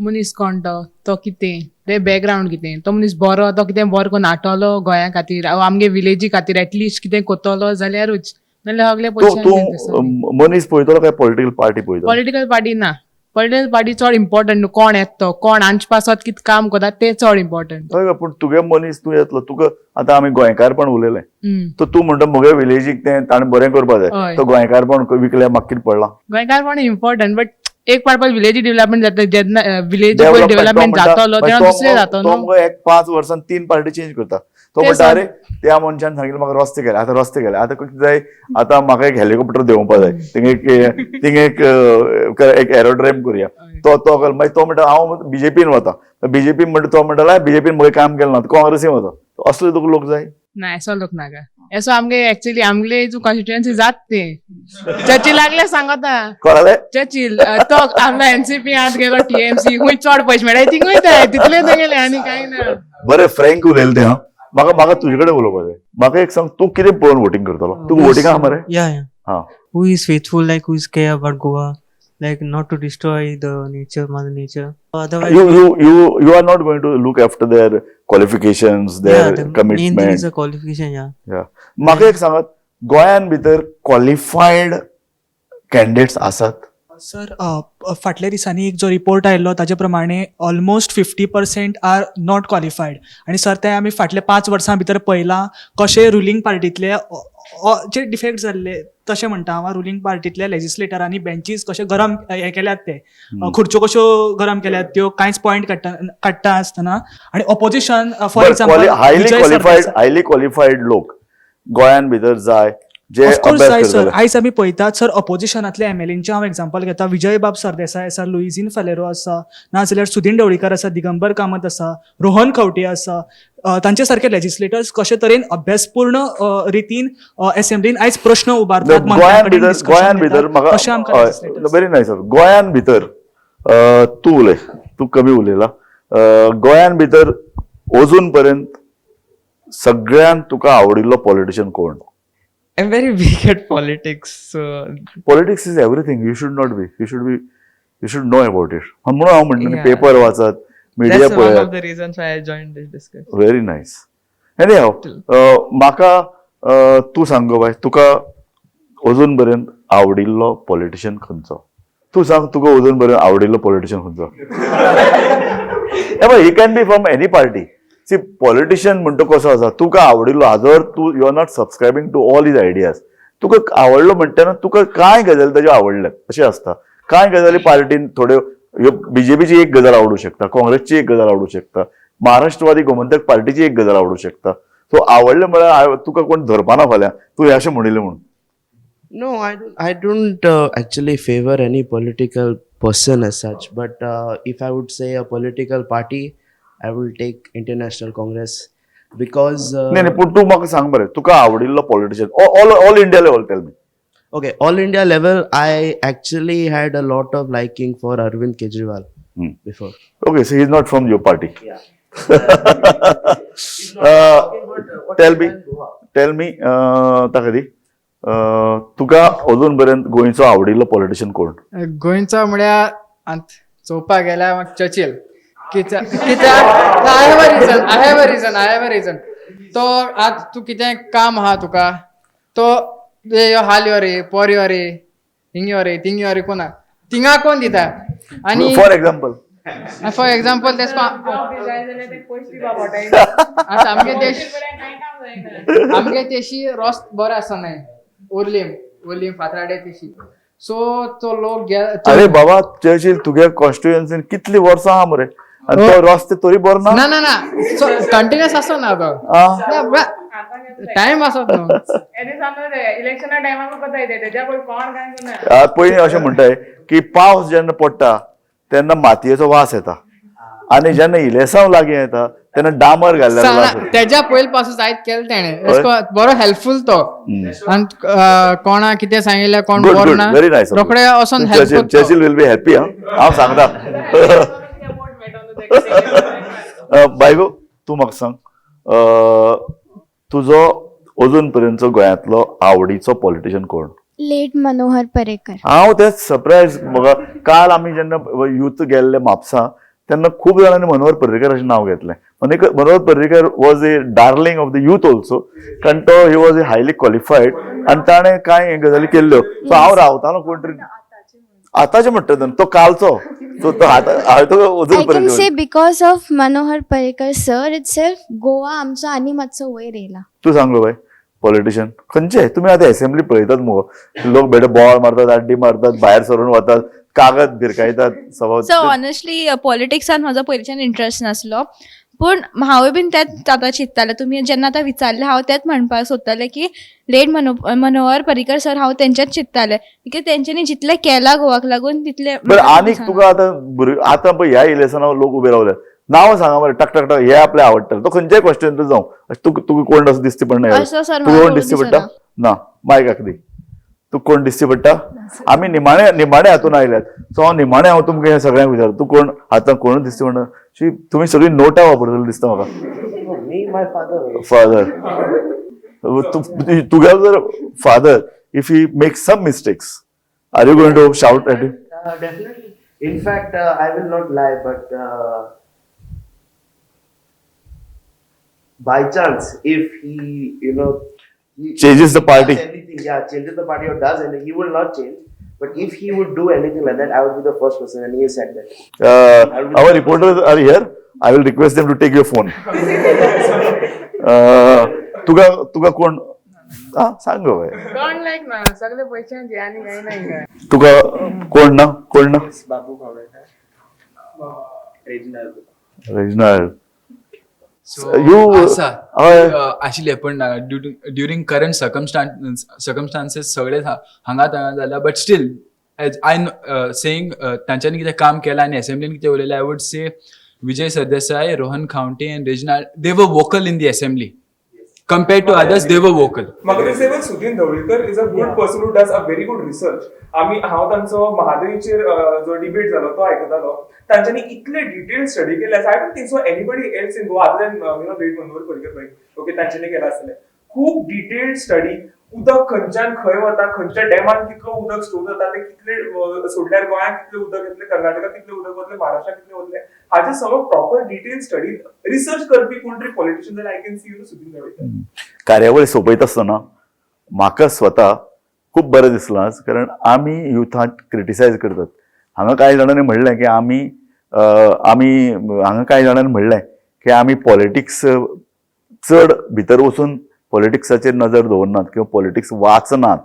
मनीस कोण तो, तो कितें, ते बॅकग्रावंड कितें, तो मनीस बरो, तो कितें बरो करून हाडटलो गोंया खातीर, आमगे विलेजी खातीर एटलिस्ट कितें करतलो जाल्यारूच, नाल्यार सगळे पयशे. तूं मनीस पळयतलो काय पॉलिटिकल पार्टी पळयतलो? पॉलिटिकल पार्टी ना, पॉलिटिकल पार्टी चड इम्पॉर्टंट न्हू, कोण येता तो, कोण आमचे पासत कितें काम करता तें चड इम्पॉर्टंट. हय, पूण तुगे मनीस तूं येतलो, तुका आतां आमी गोंयकारपण उलयलें, तर तूं म्हणटा म्हगे विलेजीक तें ताणें बरें करपा जाय, तो गोंयकारपण विकल्या म्हाका कितें पडलां? गोंयकारपण इम्पॉर्टंट, बट एक पार्ट विलेज डेव्हलपमेंट जाता, जेन्ना विलेज डेव्हलपमेंट जातलो तेन्ना दुसरें जातलो. एक 5 वर्सां 3 पार्टी चेंज करता. तो म्हणटा अरे त्या मनशान सांगिल्लें म्हाका रस्ते केले, आतां रस्ते केले, आतां कितें जाय, आतां म्हाका एक हेलिकॉप्टर देंवोवपा जाय, थिंग एक एरोड्रेम करुया. तो तो मागीर तो म्हणटा हांव बीजेपीन वता, बीजेपी म्हणटा तो म्हणटा बीजेपीन म्हगें काम केलें ना, काँग्रेसीन वता. असले तुका लोक जाय? ना, असो लोक नाका. असो आमगे एक्चुअली आमगे जो कॉन्स्टिट्युएन्सी जात ते चर्चिल लागले सांगता, कोणाले चर्चिल तो आमलो एनसीपी आत गेलो टीएमसी, खूंय चड पयशे मेळटा थिंगूय जाय, तितले गेले आनी कांय ना. बरें, फ्रँक उलयलें तें. म्हाका म्हाका तुजे कडेन उलोवपाक जाय. म्हाका एक सांग, तूं कितें पळोवन वोटींग करतलो? तूं वोटिंग आहा मरे? या या. Who is faithful, like who is care about Goa, like not to destroy the nature, mother nature. Otherwise, you are not going to look after their qualifications, their commitment. Main thing is the qualification, yeah. Yeah. म्हाका एक सांगात, गोंयान भितर qualified candidates आसात? Sir, फाटल्या दिसांनी एक जो रिपोर्ट आयिल्लो ताजे प्रमाणे ऑलमोस्ट 50% are not qualified. आनी सर ते आमी फाटल्या 5 वर्सां भितर पळयलां कशें रुलींग पार्टींतले जे डिफेक्ट जाल्ले, तशें म्हणटा हांव, रुलींग पार्टींतल्या लेजिस्लेटरांनी बेंचीस कशे गरम हे केल्यात, ते खुर्च्यो कश्यो गरम केल्यात त्यो कांयच पॉयंट काडटा आसतना. आनी opposition for example highly qualified लोक गोंयान भितर जाय ऑफकोर्स जाय सर. आयज आमी पळयतात सर, ऑपोजिशनांतल्या एमएलएंचे हांव एग्जाम्पल घेता, विजयबाब सरदेसाय आसा, लुईझीन फालेरो आसा, नाजाल्यार सुदीन ढवळीकर आसा, दिगंबर कामत आसा, रोहन खंवटे आसा, तांचे सारके लेजिस्लेटर्स कशे तरेन अभ्यासपूर्ण रितीन एसेंब्लीन आयज प्रश्न उबारतात. गोंयान भितर म्हाका व्हेरी नायस सर, गोंयान भितर तूं उलय, तूं कमी उलयला. गोंयान भितर अजून पर्यंत सगळ्यांत तुका आवडिल्लो पॉलिटिशियन कोण? I'm very weak at politics. So politics is everything. You should not be. You should be. You should know about it. म्हणून हांव म्हणटा पेपर वाचात, मिडिया पळयात. That's one of the reasons why I joined this discussion. Very nice. Anyhow, म्हाका तूं सांग गो बाय, तुका अजून पर्यंत आवडिल्लो पॉलिटिशियन खंयचो? तूं सांग, तुका अजून पर्यंत आवडिल्लो पॉलिटिशियन खंयचो? He can be from any party. See, politician म्हणटा कसो आसा, तुका आवडिल्लो हाजो तूं you are not subscribing to all his ideas. तुका आवडलो म्हणटा ना, तुका कांय गजाली ताज्यो आवडल्यात अशें आसता. कांय गजाली पार्टीन थोड्यो, ह्यो बीजेपीची एक गजाल आवडूं शकता, काँग्रेसची एक गजाल आवडूं शकता, महाराष्ट्रवादी गोमंतक पार्टीची एक गजाल आवडूं शकता. सो आवडलें म्हळ्यार तुका कोण धरपाना फाल्यां तूं हें अशें म्हणिल्लें म्हणून. No, I don't actually favor any political person as such, but if I would say a political party, I will take Indian National Congress because नाही नाही, पण तू म्हाका सांग बरें, तुका आवडिल्लो politician all India level tell me. Okay, all India level, I actually had a lot of liking for Arvind Kejriwal before. Okay, so he is not from your party. Yeah. Tell me, tell me, ताका दी, तुका अजून पर्यंत गोंयचो आवडिल्लो politician कोण? गोंयचो म्हळ्यार आत चोवपाक गेल्यार म्हाका चर्चिल. कित्याक? कित्याक? I have a reason, I have a reason, I have a reason. तो आत तूं कितें काम आहा तुका, तो यो हाल यो रे, पोर यो रे, हिंग यो रे, थिंग यो रे, कोना थिंगा कोण दिता. आनी फॉर एग्जाम्पल, फॉर एग्जाम्पल, तेश आतां आमगे देश, आमगे तेशी रोस्त बरो आसना, उर्लीम उर्लीम फातराडे तेशी, सो तो लोक अरे बाबा चर्चिल, तुगे कॉन्स्टिट्युएन्सीन कितली वर्सां आहा मरे आनी तो रस्ते तरी बरो ना. ना ना ना, कंटिन्युअस आसो ना तो टायम आसत न्हू. इलेक्शना टायमाक पता तेज्या पयलीं कोण काय. पयलीं अशें म्हणटाय की पावस जेन्ना पडटा तेन्ना मातयेचो वास येता आनी जेन्ना इलेसांव लागीं येता तेन्ना डांबर घाल्ल्याचो वास येता. तेज्या पयलीं पासून जायत केलें तेणें, बरो हेल्पफूल तो. आनी कोणा कितें सांगिल्लें कोण बरो ना, व्हेरी नायस, रोखडे वचोन help. Churchill will be happy. हांव सांगता. बायगो, तूं म्हाका सांग, तुजो अजून पर्यंतचो गोंयांतलो आवडीचो पॉलिटिशियन कोण? लेट मनोहर पर्रीकर. हांव तेच सरप्रायज. म्हाका काल आमी जेन्ना यूथ गेल्ले म्हापसा तेन्ना खूब जाणांनी मनोहर पर्रीकर अशें नांव घेतलें. Manohar Parrikar was a darling of the youth also, कारण तो he was a highly qualified आनी ताणें कांय गजाली केल्ल्यो. सो हांव रावतालो कोण तरी आतांचें म्हणटा तो कालचो, सो तो आतां हांवें तो अजून I can say पर्यंत because of Manohar Parrikar sir itself Goa आमचो आनी मातसो वयर येयला. तूं सांग गो बाय, पॉलिटिशियन खंयचे? तुमी आतां एसेंब्ली पळयतात मुगो, लोक बेठे बॉल मारतात, आड्डी मारतात, भायर सरून वतात, कागद भिरकायतात. सो ऑनेस्टली पॉलिटिक्सान म्हजो पयलींच्यान इंट्रस्ट नासलो, पूण हांवूय बीन तेंच आतां चिंत्तालें. तुमी जेन्ना आतां विचारलें हांव तेंच म्हणपाक सोदतालें की लेट मनोहर पर्रीकर सर, हांव तेंचेंच चिंत्तालें की तेंच्यांनी जितलें केलां गोवाक लागून तितलें. बरें, आनीक तुका आतां आतां पळय ह्या इलेक्शनाक लोक उबे रावले, नांव सांगा मरे टक टक टक, हे आपले आवडटले, तो खंयच्याय क्वेश्चन जावं. तुका कोण असो दिसती पडना? असो सर तुका कोण दिसती पडटा ना? मायक दी. तूं कोण दिसती पडटा? आमी निमाणे निमाणे हातून आयल्यात, सो हांव निमाणे हांव तुमकां हें सगळ्यांक विचारता, तूं कोण आतां कोण दिसती पडना? तुमी सगळीं नोटां वापरतली दिसता म्हाका. फादर तुगेलो जर father if he make some mistakes, are you going to shout at him? Definitely. In fact, I will not lie, but by chance, if he, you know, he changes the party, does anything, yeah, changes the party or does anything, he will not change. But if he would do anything like that, I would be the first person, and he has said that. Our reporters are here. I will request them to take your phone. तुका तुका कोण सांग गो बाय. कोण लायक ना, सगळे पैशांचे आनी काय नाही. तुका कोण ना? कोण ना? बाबू खावडेकर, रेजिनाल्ड. So You आसा हय. आशिल्ले, पण ड्युरींग करंट सर्कमस्टान्सीस सगळे हांगा थांगा जाला, but still as I saying, तांच्यांनी कितें काम केलां आनी एसेंब्लीन कितें उलयलें, I would say Vijay Sardesai, Rohan Khaunte and Reginald, they were vocal in the assembly. Compared to others, they were vocal. म्हाका दिसता even Sudin Dhavalikar is a good person who does a very good research. आमी हांव तांचो महादयचेर जो debate जालो तो आयकतालो, तांच्यांनी इतले डिटेल स्टडी केले आसा. I don't think so anybody else in Goa other than late Manohar Parrikar भाई, ओके, तांच्यांनी केला आसतलें. खूब डिटेल्ड स्टडी, उदक खंयच्यान खंय वता, खंयच्या डॅमान कितलो उदक स्टोर जाता, ते कितले सोडल्यार गोंयांत कितलें उदक येतलें, कर्नाटकात कितलें उदक वतलें, महाराष्ट्रात कितलें वतलें, हाचे सगळो प्रॉपर डिटेल स्टडी रिसर्च करपी कोण तरी पॉलिटिशियन जाल्यार I can see you Sudin Dhavalikar. कार्यावळ सोंपयत आसतना म्हाका स्वता खूब बरें दिसलां आज, कारण आमी युथाक क्रिटिसायज करतात. हांगा कांय जाणांनी म्हणलें की आमी आमी हांगा कांय जाणांनी म्हणलें की आमी पॉलिटिक्स चड भितर वचून पॉलिटिक्साचेर नजर दवरनात किंवा पॉलिटिक्स वाचनात.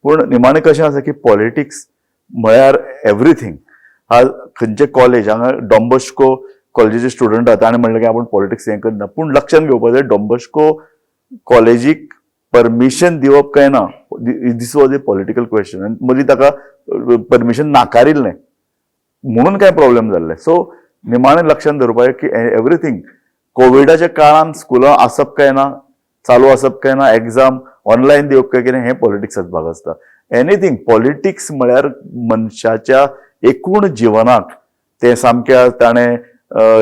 पूण निमाणें कशें आसा की पॉलिटिक्स म्हळ्यार एवरीथींग. आज खंयचे कॉलेज, हांगा डॉन बॉस्को कॉलेजीचे स्टुडंट आहा, ताणें म्हणलें की आपूण पॉलिटिक्स हें करना. पूण लक्षांत घेवपाक जाय, डॉन बॉस्को कॉलेजीक परमिशन दिवप काय ना, this was a political question, आनी मदीं ताका परमिशन नाकारिल्लें म्हणून कांय प्रॉब्लेम जाल्ले. सो निमाणें लक्षांत दवरपाक की एवरीथींग, कोविडाच्या काळान स्कुलां आसप काय ना, चालू आसप काय ना, एग्जाम ऑनलायन दिवप काय कितें, हें पॉलिटिक्साचो भाग आसता. एनीथींग पॉलिटिक्स म्हळ्यार मनशाच्या एकूण जिवनाक तें सामक्या ताणें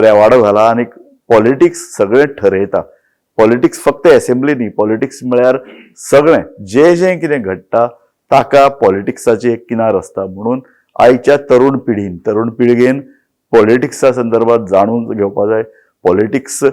रेवाडो घाला आनी पॉलिटिक्स सगळें ठरयता. पॉलिटिक्स फक्त एसेंब्ली न्ही, पॉलिटिक्स म्हळ्यार सगळें जें जें कितें घडटा ताका पॉलिटिक्साची एक किनार आसता. म्हणून आयच्या तरुण पिढीन, तरुण पिळगेन पॉलिटिक्सा संदर्भात जाणून घेवपा जाय. पॉलिटिक्स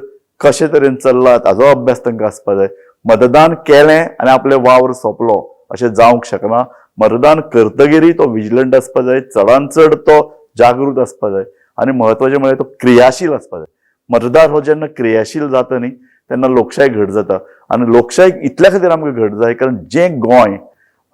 कशे तरेन चल्ला ताजो अभ्यास तांकां आसपा जाय. मतदान केलें आनी आपले वावर सोंपलो अशें जावंक शकना. मतदान करतगीरय तो विजिलंट आसपा जाय, चडान चड तो जागृत आसपा जाय आनी म्हत्वाचें म्हळ्यार तो क्रियाशील आसपा जाय. मतदार हो जेन्ना क्रियाशील जाता न्ही तेन्ना लोकशाय घट जाता. आनी लोकशाय इतल्या खातीर आमकां घट जाय कारण जें गोंय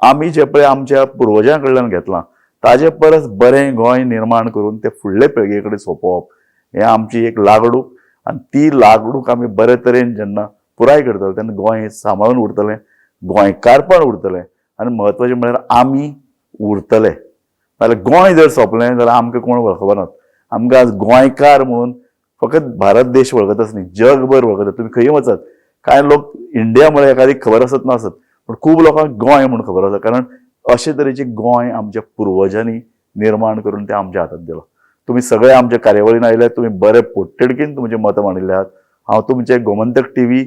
आमी जें पळय आमच्या पुर्वजां कडल्यान घेतलां ताजे परस बरें गोंय निर्माण करून तें फुडले पिळगे कडेन सोंपोवप हें आमची एक लागणूक. आनी ती लागणूक आमी बरे तरेन जेन्ना पुराय करतले तेन्ना गोंय सांबाळून उरतलें, गोंयकारपण उरतलें आनी म्हत्वाचें म्हळ्यार आमी उरतले. नाजाल्यार गोंय जर सोंपलें जाल्यार आमकां कोण वळखनात. आमकां आज गोंयकार म्हणून फकत भारत देश वळखतच न्ही, जगभर वळखतात. तुमी खंय वचात, कांय लोक इंडिया म्हळ्यार एखादी खबर आसत नासत, पूण खूब लोकांक गोंय म्हूण खबर आसा. कारण अशे तरेचें गोंय आमच्या पुर्वजांनी निर्माण करून तें आमच्या हातांत दिलां. तुमी सगळे आमच्या कार्यावळीन आयले, तुमी बरे पोटतिडकीन तुमचें मतां मांडिल्लें आहात. हांव तुमचें Gomantak TV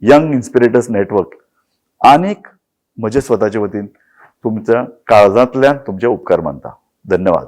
young inspirators network आनीक म्हजे स्वताचे वतीन तुमच्या काळजांतल्यान तुमचे उपकार मानता. धन्यवाद.